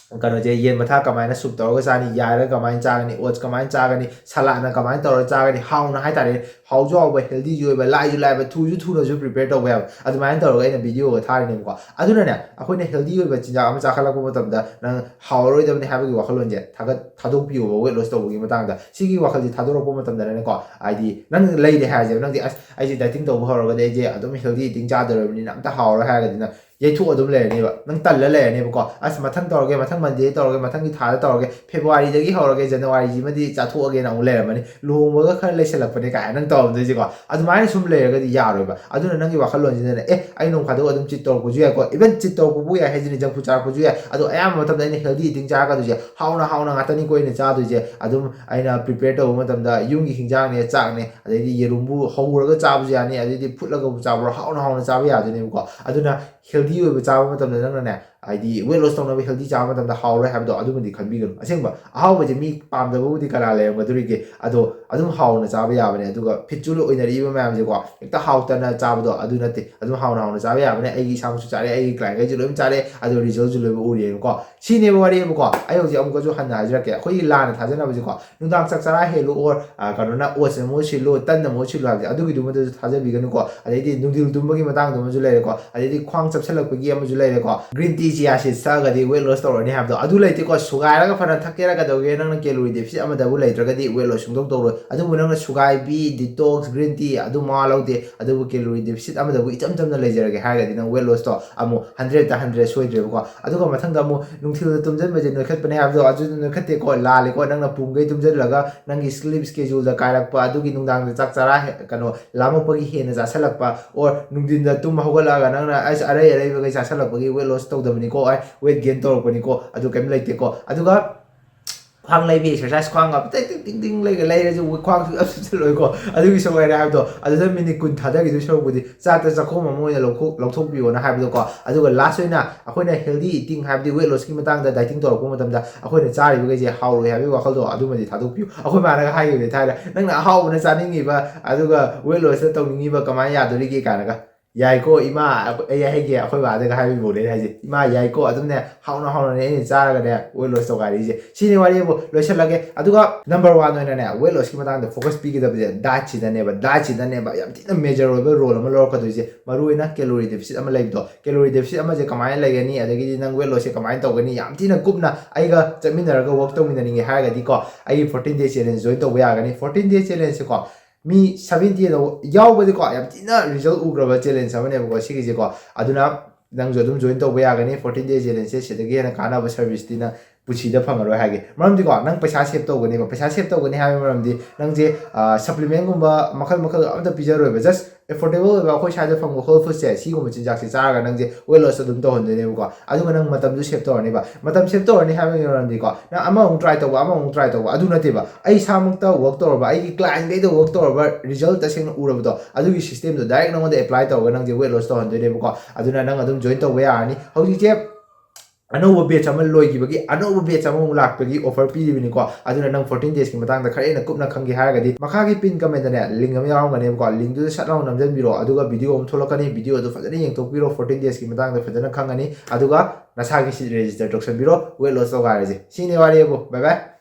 ꯀꯩꯅꯣꯁꯦ, ꯌꯦꯟ ꯃꯊꯥ ꯀꯃꯥꯏꯅ ꯁꯨꯞ ꯇꯧꯔꯒ ꯆꯥꯅꯤ, ꯌꯥꯏꯔꯒ ꯀꯃꯥꯏꯅ ꯆꯥꯒꯅꯤ, ꯑꯣꯠꯁ ꯀꯃꯥꯏꯅ ꯆꯥꯒꯅꯤ, ꯁꯂꯥꯠꯅ ꯀꯃꯥꯏꯅ ꯇꯧꯔꯒ ꯆꯥꯒꯅꯤ, ꯍꯥꯎꯅ ꯍꯥꯏꯇꯥꯔꯦ, ꯍꯥꯎꯁꯨ ꯍꯥꯎꯕ, ꯍꯦꯜꯗꯤꯁꯨ ꯑꯣꯏꯕ, ꯂꯥꯏꯁꯨ ꯂꯥꯏꯕ, ꯊꯨꯁꯨ ꯊꯨꯅꯁꯨ ꯄ꯭ꯔꯤꯄꯦꯌꯔ ꯇꯧꯕ ꯌꯥꯕ, ꯑꯗꯨꯃꯥꯏꯅ ꯇꯧꯔꯒ ꯑꯩꯅ ꯚꯤꯗꯤꯑꯣꯒ ꯊꯥꯔꯤꯅꯦꯕꯀꯣ꯫ ꯑꯗꯨꯅꯅꯦ, ꯑꯩꯈꯣꯏꯅ ꯍꯦꯜꯗꯤ ꯑꯣꯏꯕ ꯆꯤꯟꯖꯥꯛ ꯑꯃ ꯆꯥꯈꯠꯂꯛꯄ ꯃꯇꯝꯗ ꯅꯪ ꯍꯥꯎꯔꯔꯣꯏꯗꯕꯅꯤ ꯍꯥꯏꯕꯒꯤ ꯋꯥꯈꯜꯂꯣꯟꯁꯦ ꯊꯥꯒꯠ ꯊꯥꯗꯣꯛꯄꯤꯌꯣꯕ, ꯋꯦꯠ ꯂꯣꯁ ꯇꯧꯕꯒꯤ ꯃꯇꯥꯡꯗ꯫ ꯁꯤꯒꯤ ꯋꯥꯈꯜꯁꯦ ꯊꯥꯗꯣꯔꯛꯄ ꯃꯇꯝꯗꯅꯅꯦꯀꯣ, ꯍꯥꯏꯗꯤ ꯅꯪ ꯂꯩꯔꯦ ꯍꯥꯏꯔꯁꯦꯕ, ꯅꯪꯗꯤ ꯑꯁ, ꯑꯩꯁꯦ ꯗꯥꯏꯇꯤꯡ ꯇꯧꯕ ꯍꯧꯔꯒꯗꯤ ꯑꯩꯁꯦ ꯑꯗꯨꯝ ꯍꯦꯜꯗꯤ ꯏꯇꯤꯡ ꯆꯥꯗꯧꯔꯕꯅꯤꯅ ꯑꯝꯇ ꯍꯥꯎꯔꯣꯏ ꯍꯥꯏꯔꯒꯗꯤ ꯅꯪ ꯌꯩꯊꯣꯛ ꯑꯗꯨꯝ ꯂꯩꯔꯅꯦꯕ, ꯅꯪ ꯇꯜꯂ ꯂꯩꯔꯅꯦꯕꯀꯣ꯫ ꯑꯁ, ꯃꯊꯪ ꯇꯧꯔꯒꯦ, ꯃꯊꯪ ꯃꯟꯗꯦ ꯇꯧꯔꯒꯦ, ꯃꯊꯪꯒꯤ ꯊꯥꯗ ꯇꯧꯔꯒꯦ, ꯐꯦꯕꯋꯥꯔꯤꯗꯒꯤ ꯍꯧꯔꯒꯦ, ꯖꯅꯋꯥꯔꯤꯁꯤꯃꯗꯤ ꯆꯥꯊꯣꯛꯑꯒꯦꯅ ꯑꯃꯨꯛ ꯂꯩꯔꯝꯃꯅꯤ, ꯂꯨꯍꯣꯡꯕꯒ ꯈꯔ ꯂꯩꯁꯜꯂꯛꯄꯅꯦ ꯀꯥꯏꯅ ꯅꯪ ꯇꯧꯔꯝꯗꯣꯏꯁꯦꯀꯣ꯫ ꯑꯗꯨꯃꯥꯏꯅ ꯁꯨꯝ ꯂꯩꯔꯒꯗꯤ ꯌꯥꯔꯣꯏꯕ꯫ ꯑꯗꯨꯅ ꯅꯪꯒꯤ ꯋꯥꯈꯜꯂꯣꯟꯁꯤꯗꯅꯦ, ꯑꯦ, ꯑꯩ ꯅꯣꯡ ꯐꯥꯗꯣꯛ ꯑꯗꯨꯝ ꯆꯤꯠ ꯇꯧꯔꯛꯄꯁꯨ ꯌꯥꯏꯀꯣ, ꯏꯚꯟ ꯆꯤꯠ ꯇꯧꯔꯛꯄꯕꯨ ꯌꯥꯏ ꯍꯥꯏꯁꯤꯅꯤ, ꯖꯪ ꯐꯨꯗ ꯆꯥꯔꯛꯄꯁꯨ ꯌꯥꯏ, ꯑꯗꯣ ꯑꯌꯥꯝꯕ ꯃꯇꯝꯗ ꯑꯩꯅ ꯍꯦꯜꯗꯤ ꯏꯇꯤꯡ ꯆꯥꯔꯛꯀꯗꯣꯏꯁꯦ, ꯍꯥꯎꯅ ꯍꯥꯎꯅ ꯉꯥꯛꯇꯅꯤꯀꯣ ꯑꯩꯅ ꯆꯥꯗꯣꯏꯁꯦ꯫ ꯑꯗꯨꯝ ꯑꯩꯅ ꯄ꯭ꯔꯤꯄꯦꯌꯔ ꯇꯧꯕ ꯃꯇꯝꯗ ꯌꯨꯝꯒꯤ ꯍꯤꯟꯖꯥꯡꯅꯦ, ꯆꯥꯛꯅꯦ, ꯑꯗꯩꯗꯤ ꯌꯦꯔꯨꯝꯕꯨ ꯍꯧꯔꯒ ꯆꯥꯕꯁꯨ ꯌꯥꯅꯤ, ꯑꯗꯩꯗꯤ ꯐꯨꯠꯂꯒꯕꯨ ꯆꯥꯕ꯭ꯔꯣ, ꯍꯥꯎꯅ ꯍꯥꯎꯅ ꯆꯥꯕ ꯌꯥꯗꯣꯏꯅꯦꯕꯀꯣ꯫ ꯑꯗꯨꯅ ꯍꯦꯜꯗꯤ ꯑꯣꯏꯕ ꯆꯥꯕ ꯃꯇꯝꯗ ꯅꯪꯅꯅꯦ, ꯍꯥꯏꯗꯤ ꯋꯦꯠ ꯂꯣꯁ ꯇꯧꯅꯕ ꯍꯦꯜꯗꯤ ꯆꯥꯕ ꯃꯇꯝꯗ ꯍꯥꯎꯔꯣꯏ ꯍꯥꯏꯕꯗꯣ ꯑꯗꯨꯃꯗꯤ ꯈꯟꯕꯤꯒꯅꯨ꯫ ꯑꯁꯦꯡꯕ, ꯑꯍꯥꯎꯕꯁꯦ ꯃꯤ ꯄꯥꯝꯗꯕꯕꯨꯗꯤ ꯀꯅꯥ ꯂꯩꯔꯝꯒꯗꯣꯔꯤꯒꯦ? ꯑꯗꯣ ꯑꯗꯨꯝ ꯍꯥꯎꯅ ꯆꯥꯕ ꯌꯥꯕꯅꯦ꯫ ꯑꯗꯨꯒ ꯐꯤꯠꯁꯨ ꯂꯣꯏ ꯑꯣꯏꯅꯔꯛꯏꯕ ꯃꯌꯥꯝꯁꯦꯀꯣ, ꯍꯦꯛꯇ ꯍꯥꯎꯇꯅ ꯆꯥꯕꯗꯣ ꯑꯗꯨ ꯅꯠꯇꯦ, ꯑꯗꯨꯝ ꯍꯥꯎꯅ ꯍꯥꯎꯅ ꯆꯥꯕ ꯌꯥꯕꯅꯦ꯫ ꯑꯩꯒꯤ ꯏꯁꯥꯃꯛꯁꯨ ꯆꯥꯔꯦ, ꯑꯩꯒꯤ ꯀ꯭ꯂꯥꯏꯟꯈꯩꯁꯨ ꯂꯣꯏ ꯆꯥꯔꯦ, ꯑꯗꯣ ꯔꯤꯖꯜꯁꯨ ꯂꯣꯏꯅ ꯎꯔꯦꯕꯀꯣ꯫ ꯁꯤꯅꯦꯕ ꯋꯥꯔꯤꯕꯨꯀꯣ꯫ ꯑꯩ ꯍꯧꯖꯤꯛ ꯑꯃꯨꯛꯀꯁꯨ ꯍꯟꯅ ꯍꯥꯏꯖꯔꯛꯀꯦ, ꯑꯩꯈꯣꯏꯒꯤ ꯂꯥꯟꯅ ꯊꯥꯖꯅꯕꯁꯦꯀꯣ, ꯅꯨꯡꯗꯥꯡ ꯆꯥꯛ ꯆꯔꯥ ꯍꯦꯜꯂꯨ, ꯑꯣꯔ ꯀꯩꯅꯣꯅ ꯑꯣꯠꯁ ꯑꯃ ꯁꯤꯜꯂꯨ, ꯇꯟ ꯑꯃ ꯁꯤꯜꯂꯨ ꯍꯥꯏꯕꯁꯦ, ꯑꯗꯨꯒꯤꯗꯨꯃꯗꯁꯨ ꯊꯥꯖꯕꯤꯒꯅꯨꯀꯣ꯫ ꯑꯗꯩꯗꯤ ꯅꯨꯡꯊꯤꯜ ꯇꯨꯝꯕꯒꯤ ꯃꯇꯥꯡꯗꯨꯃꯁꯨ ꯂꯩꯔꯦꯀꯣ, ꯑꯗꯩꯗꯤ ꯈ꯭ꯋꯥꯡ ꯆꯞꯁꯤꯜꯂꯛꯄꯒꯤ ꯑꯃꯁꯨ ꯂꯩꯔꯦꯀꯣ, ꯒ꯭ꯔꯤꯟ ꯇꯤ, ꯆꯤꯌꯥ ꯁꯤꯗꯁ ꯊꯛꯑꯒꯗꯤ ꯋꯦꯠ ꯂꯣꯁ ꯇꯧꯔꯅꯤ ꯍꯥꯏꯕꯗꯣ ꯑꯗꯨ ꯂꯩꯇꯦꯀꯣ꯫ ꯁꯨꯒꯥꯏꯔꯒ ꯐꯅ ꯊꯛꯀꯦꯔꯥ ꯀꯩꯗꯧꯒꯦ, ꯅꯪꯅ ꯀꯦꯂꯣꯔꯤ ꯗꯦꯐꯤꯁꯤꯠ ꯑꯃꯗꯕꯨ ꯂꯩꯇ꯭ꯔꯒꯗꯤ ꯋꯦꯠ ꯂꯣꯁ ꯁꯨꯡꯇꯧ ꯇꯧꯔꯣꯏ꯫ ꯑꯗꯨꯕꯨ ꯅꯪꯅ ꯁꯨꯒꯥꯏꯕꯤ, ꯗꯤꯇꯣꯛꯁ, ꯒ꯭ꯔꯤꯟ ꯇꯤ ꯑꯗꯨ ꯃꯋꯥ ꯂꯧꯗꯦ, ꯑꯗꯨꯕꯨ ꯀꯦꯂꯣꯔꯤ ꯗꯦꯐꯤꯁꯤꯠ ꯑꯃꯗꯕꯨ ꯏꯆꯝ ꯆꯝꯅ ꯂꯩꯖꯔꯒꯦ ꯍꯥꯏꯔꯒꯗꯤ ꯅꯪ ꯋꯦꯠ ꯂꯣꯁꯇꯣ ꯑꯃꯨꯛ ꯍꯟꯗ꯭ꯔꯦꯠꯇ ꯍꯟꯗ꯭ꯔꯦꯠ ꯁꯣꯏꯗ꯭ꯔꯦꯕꯀꯣ꯫ ꯑꯗꯨꯒ ꯃꯊꯪꯗ ꯑꯃꯨꯛ ꯅꯨꯡꯊꯤꯜꯗ ꯇꯨꯝꯁꯤꯟꯕꯁꯦ ꯅꯣꯏꯈꯠꯄꯅꯦ ꯍꯥꯏꯕꯗꯣ ꯑꯗꯨꯁꯨ ꯅꯣꯏꯈꯠꯇꯦꯀꯣ, ꯂꯥꯜꯂꯦꯀꯣ꯫ ꯅꯪꯅ ꯄꯨꯡꯈꯩ ꯇꯨꯝꯁꯤꯜꯂꯒ ꯅꯪꯒꯤ ꯁ꯭ꯂꯤꯞ ꯁ꯭ꯀꯦꯖꯨꯜꯗ ꯀꯥꯏꯔꯛꯄ, ꯑꯗꯨꯒꯤ ꯅꯨꯡꯗꯥꯡꯗ ꯆꯥꯛ ꯆꯔꯥ ꯍꯦ-, ꯀꯩꯅꯣ, ꯂꯥꯝꯃꯛꯄꯒꯤ ꯍꯦꯟꯅ ꯆꯥꯁꯜꯂꯛꯄ, ꯑꯣꯔ ꯅꯨꯡꯊꯤꯟꯗ ꯇꯨꯝ ꯍꯧꯒꯠꯂꯛꯑꯒ ꯅꯪꯅ ꯑꯁ ꯑꯔꯩ ꯑꯔꯩꯕꯈꯩ ꯆꯥꯁꯜꯂꯛꯄꯒꯤ ꯋꯦꯠ ꯂꯣꯁ ꯇꯧꯗꯕꯅꯤꯀꯣ, ꯑꯩ ꯋꯦꯠ ꯒꯦꯟ ꯇꯧꯔꯛꯄꯅꯤꯀꯣ, ꯑꯗꯨ ꯀꯩꯝ ꯂꯩꯇꯦꯀꯣ꯫ ꯑꯗꯨꯒ ꯈ꯭ꯋꯥꯡ ꯂꯩꯕꯤ ꯑꯦꯛꯁꯔꯁꯥꯏꯁ, ꯈ꯭ꯋꯥꯡꯒ ꯇꯤꯡ ꯇꯤꯡ ꯇꯤꯡ ꯇꯤꯡ ꯂꯩꯒ ꯂꯩꯔꯁꯨ ꯈ꯭ꯋꯥꯡꯁꯨ ꯌꯥꯝ ꯁꯨꯞꯆꯜꯂꯣꯏꯀꯣ꯫ ꯑꯗꯨꯒꯤ ꯁꯣꯛ ꯍꯥꯏꯔꯦ ꯍꯥꯏꯕꯗꯣ, ꯑꯗꯨꯗ ꯃꯤꯅꯤꯠ ꯀꯨꯟ ꯊꯥꯗꯈꯤꯗꯣꯏ ꯁꯔꯨꯛꯄꯨꯗꯤ ꯆꯥꯛꯇ ꯆꯥꯛꯈꯣꯝ ꯑꯃ ꯑꯣꯏꯅ ꯂꯧꯊꯣꯛ-, ꯂꯧꯊꯣꯛꯄꯤꯌꯣꯅ ꯍꯥꯏꯕꯗꯣꯀꯣ꯫ ꯑꯗꯨꯒ ꯂꯥꯁ ꯑꯣꯏꯅ ꯑꯩꯈꯣꯏꯅ ꯍꯦꯜꯗꯤ ꯏꯇꯤꯡ ꯍꯥꯏꯕꯗꯤ ꯋꯦꯠ ꯂꯣꯁꯀꯤ ꯃꯇꯥꯡꯗ ꯗꯥꯏꯇꯤꯡ ꯇꯧꯔꯛꯄ ꯃꯇꯝꯗ ꯑꯩꯈꯣꯏꯅ ꯆꯥꯔꯤꯕꯈꯩꯁꯦ ꯍꯥꯎꯔꯣꯏ ꯍꯥꯏꯕꯒꯤ ꯋꯥꯈꯜꯗꯣ ꯑꯗꯨꯃꯗꯤ ꯊꯥꯗꯣꯛꯄꯤꯌꯨ꯫ ꯑꯩꯈꯣꯏ ꯃꯥꯅꯒ ꯍꯥꯏꯈꯤꯕꯅꯦ ꯊꯥꯏꯅ, "ꯅꯪꯅ ꯑꯍꯥꯎꯕꯅ ꯆꯥꯅꯤꯡꯉꯤꯕ ꯑꯗꯨꯒ ꯋꯦꯠ ꯂꯣꯁꯇ ꯇꯧꯅꯤꯡꯉꯤꯕ ꯀꯃꯥꯏꯅ ꯌꯥꯗꯣꯔꯤꯒꯦ?" ꯀꯥꯏꯅꯒ꯫ ꯌꯥꯏꯀꯣ ꯏꯃꯥ, ꯑꯩ ꯍꯥꯏꯒꯦ, ꯑꯩꯈꯣꯏ ꯕꯥꯗꯒ ꯍꯥꯏꯕꯤꯕ ꯂꯩ ꯍꯥꯏꯁꯦ, "ꯏꯃꯥ, ꯌꯥꯏꯀꯣ, ꯑꯗꯨꯝꯅꯦ ꯍꯥꯎꯅ ꯍꯥꯎꯅꯅꯦ ꯑꯩꯅ ꯆꯥꯔꯒꯅꯦ weight loss ꯇꯧꯒꯥꯏꯔꯤꯁꯦ"꯫ ꯁꯤꯅꯤ ꯋꯥꯔꯤꯕꯨ, ꯂꯣꯏꯁꯤꯜꯂꯒꯦ꯫ ꯑꯗꯨꯒ number one ꯑꯣꯏꯅꯅꯦ weight lossꯀꯤ ꯃꯇꯥꯡꯗ focus ꯄꯤꯒꯗꯕꯁꯦ dietꯁꯤꯗꯅꯦꯕ꯫ Dietꯁꯤꯗꯅꯦꯕ ꯌꯥꯝ ꯊꯤꯅ major ꯑꯣꯏꯕ role ꯑꯃ ꯂꯧꯔꯛꯀꯗꯣꯏꯁꯦ꯫ ꯃꯔꯨꯑꯣꯏꯅ calorie deficit ꯑꯃ ꯂꯩꯕꯗꯣ, calorie deficit ꯑꯃꯁꯦ ꯀꯃꯥꯏꯅ ꯂꯩꯒꯅꯤ, ꯑꯗꯒꯤꯗꯤ ꯅꯪ weight lossꯁꯦ ꯀꯃꯥꯏꯅ ꯇꯧꯒꯅꯤ, ꯌꯥꯝ ꯊꯤꯅ ꯀꯨꯞꯅ ꯑꯩꯒ ꯆꯠꯃꯤꯟꯅꯔꯒ work ꯇꯧꯃꯤꯟꯅꯅꯤꯡꯉꯦ ꯍꯥꯏꯔꯒꯗꯤꯀꯣ, ꯑꯩꯒꯤ fourteen day challenge join ꯇꯧꯕ ꯌꯥꯒꯅꯤ꯫ Fourteen day challengeꯁꯦꯀꯣ, ꯃꯤ seventy ꯌꯥꯎꯕꯗꯤꯀꯣ ꯌꯥꯝ ꯊꯤꯅ result ꯎꯈ꯭ꯔꯕ challenge ꯑꯃꯅꯦꯕꯀꯣ ꯁꯤꯒꯤꯁꯦꯀꯣ꯫ ꯑꯗꯨꯅ ꯅꯪꯁꯨ ꯑꯗꯨꯝ join ꯇꯧꯕ ꯌꯥꯒꯅꯤ꯫ Fourteen day challengeꯁꯦ ꯁꯤꯗꯒꯤ ꯍꯦꯟꯅ ꯀꯥꯟꯅꯕ serviceꯇꯤ ꯅꯪ ꯄꯨꯟꯁꯤꯗ ꯐꯪꯉꯔꯣꯏ ꯍꯥꯏꯒꯦ꯫ ꯃꯔꯝꯗꯤꯀꯣ, ꯅꯪ ꯄꯩꯁꯥ save ꯇꯧꯒꯅꯦꯕ꯫ ꯄꯩꯁꯥ save ꯇꯧꯒꯅꯤ ꯍꯥꯏꯕꯒꯤ ꯃꯔꯝꯗꯤ ꯅꯪꯁꯦ supplementꯒꯨꯝꯕ ꯃꯈꯜ ꯃꯈꯜ ꯑꯝꯇ ꯄꯤꯖꯔꯣꯏꯕ꯫ Just affordable ꯑꯣꯏꯕ ꯑꯩꯈꯣꯏ ꯁ꯭ꯋꯥꯏꯗ ꯐꯪꯕ whole foodꯁꯦ, ꯁꯤꯒꯨꯝꯕ ꯆꯤꯟꯖꯥꯛꯁꯦ ꯆꯥꯔꯒ ꯅꯪꯁꯦ weight loss ꯑꯗꯨꯝ ꯇꯧꯍꯟꯗꯣꯏꯅꯦꯕꯀꯣ꯫ ꯑꯗꯨꯒ ꯅꯪ ꯃꯇꯝꯁꯨ save ꯇꯧꯔꯅꯦꯕ꯫ ꯃꯇꯝ save ꯇꯧꯔꯅꯤ ꯍꯥꯏꯕꯒꯤ ꯃꯔꯝꯗꯤꯀꯣ, ꯅꯪ ꯑꯃꯃꯨꯛ try ꯇꯧꯕ, ꯑꯃꯃꯨꯛ try ꯇꯧꯕ, ꯑꯗꯨ ꯅꯠꯇꯦꯕ꯫ ꯑꯩ ꯏꯁꯥꯃꯛꯇ work ꯇꯧꯔꯕ, ꯑꯩꯒꯤ clientꯈꯩꯗ work ꯇꯧꯔꯕ result ꯇꯁꯦꯡꯅ ꯎꯔꯕꯗꯣ, ꯑꯗꯨꯒꯤ systemꯗꯣ direct ꯅꯉꯣꯟꯗ apply ꯇꯧꯔꯒ ꯅꯪꯁꯦ weight loss ꯇꯧꯍꯟꯗꯣꯏꯅꯦꯕꯀꯣ꯫ ꯑꯗꯨꯅ ꯅꯪ ꯑꯗꯨꯝ join ꯇꯧꯕ ꯌꯥꯔꯅꯤ꯫ ꯍꯧꯖꯤꯛꯁꯦ ꯑꯅꯧꯕ batch ꯑꯃ ꯂꯣꯏꯈꯤꯕꯒꯤ ꯑꯅꯧꯕ batch ꯑꯃꯃꯨꯛ ꯂꯥꯛꯄꯒꯤ offer ꯄꯤꯔꯤꯕꯅꯤꯀꯣ꯫ ꯑꯗꯨꯅ ꯅꯪ fourteen daysꯀꯤ ꯃꯇꯥꯡꯗ ꯈꯔ ꯍꯦꯟꯅ ꯀꯨꯞꯅ ꯈꯪꯒꯦ ꯍꯥꯏꯔꯒꯗꯤ ꯃꯈꯥꯒꯤ pin commentꯗꯅꯦ link ꯑꯃ ꯌꯥꯎꯔꯝꯒꯅꯦꯕꯀꯣ꯫ Linkꯇꯨꯗ ꯁꯠ ꯂꯥꯎꯅ ꯅꯝꯁꯤꯟꯕꯤꯔꯣ, ꯑꯗꯨꯒ video ꯑꯃ ꯊꯣꯛꯂꯛꯀꯅꯤ꯫ Videoꯗꯨ ꯐꯖꯅ ꯌꯦꯡꯊꯣꯛꯄꯤꯔꯣ, fourteen daysꯀꯤ ꯃꯇꯥꯡꯗ ꯐꯖꯅ ꯈꯪꯉꯅꯤ꯫ ꯑꯗꯨꯒ ꯅꯁꯥꯒꯤ seat register ꯇꯧꯁꯟꯕꯤꯔꯣ, weight loss ꯇꯧꯒꯥꯏꯔꯁꯦ꯫ ꯁꯤꯅꯤ ꯋꯥꯔꯤꯕꯨ꯫ Bye bye꯫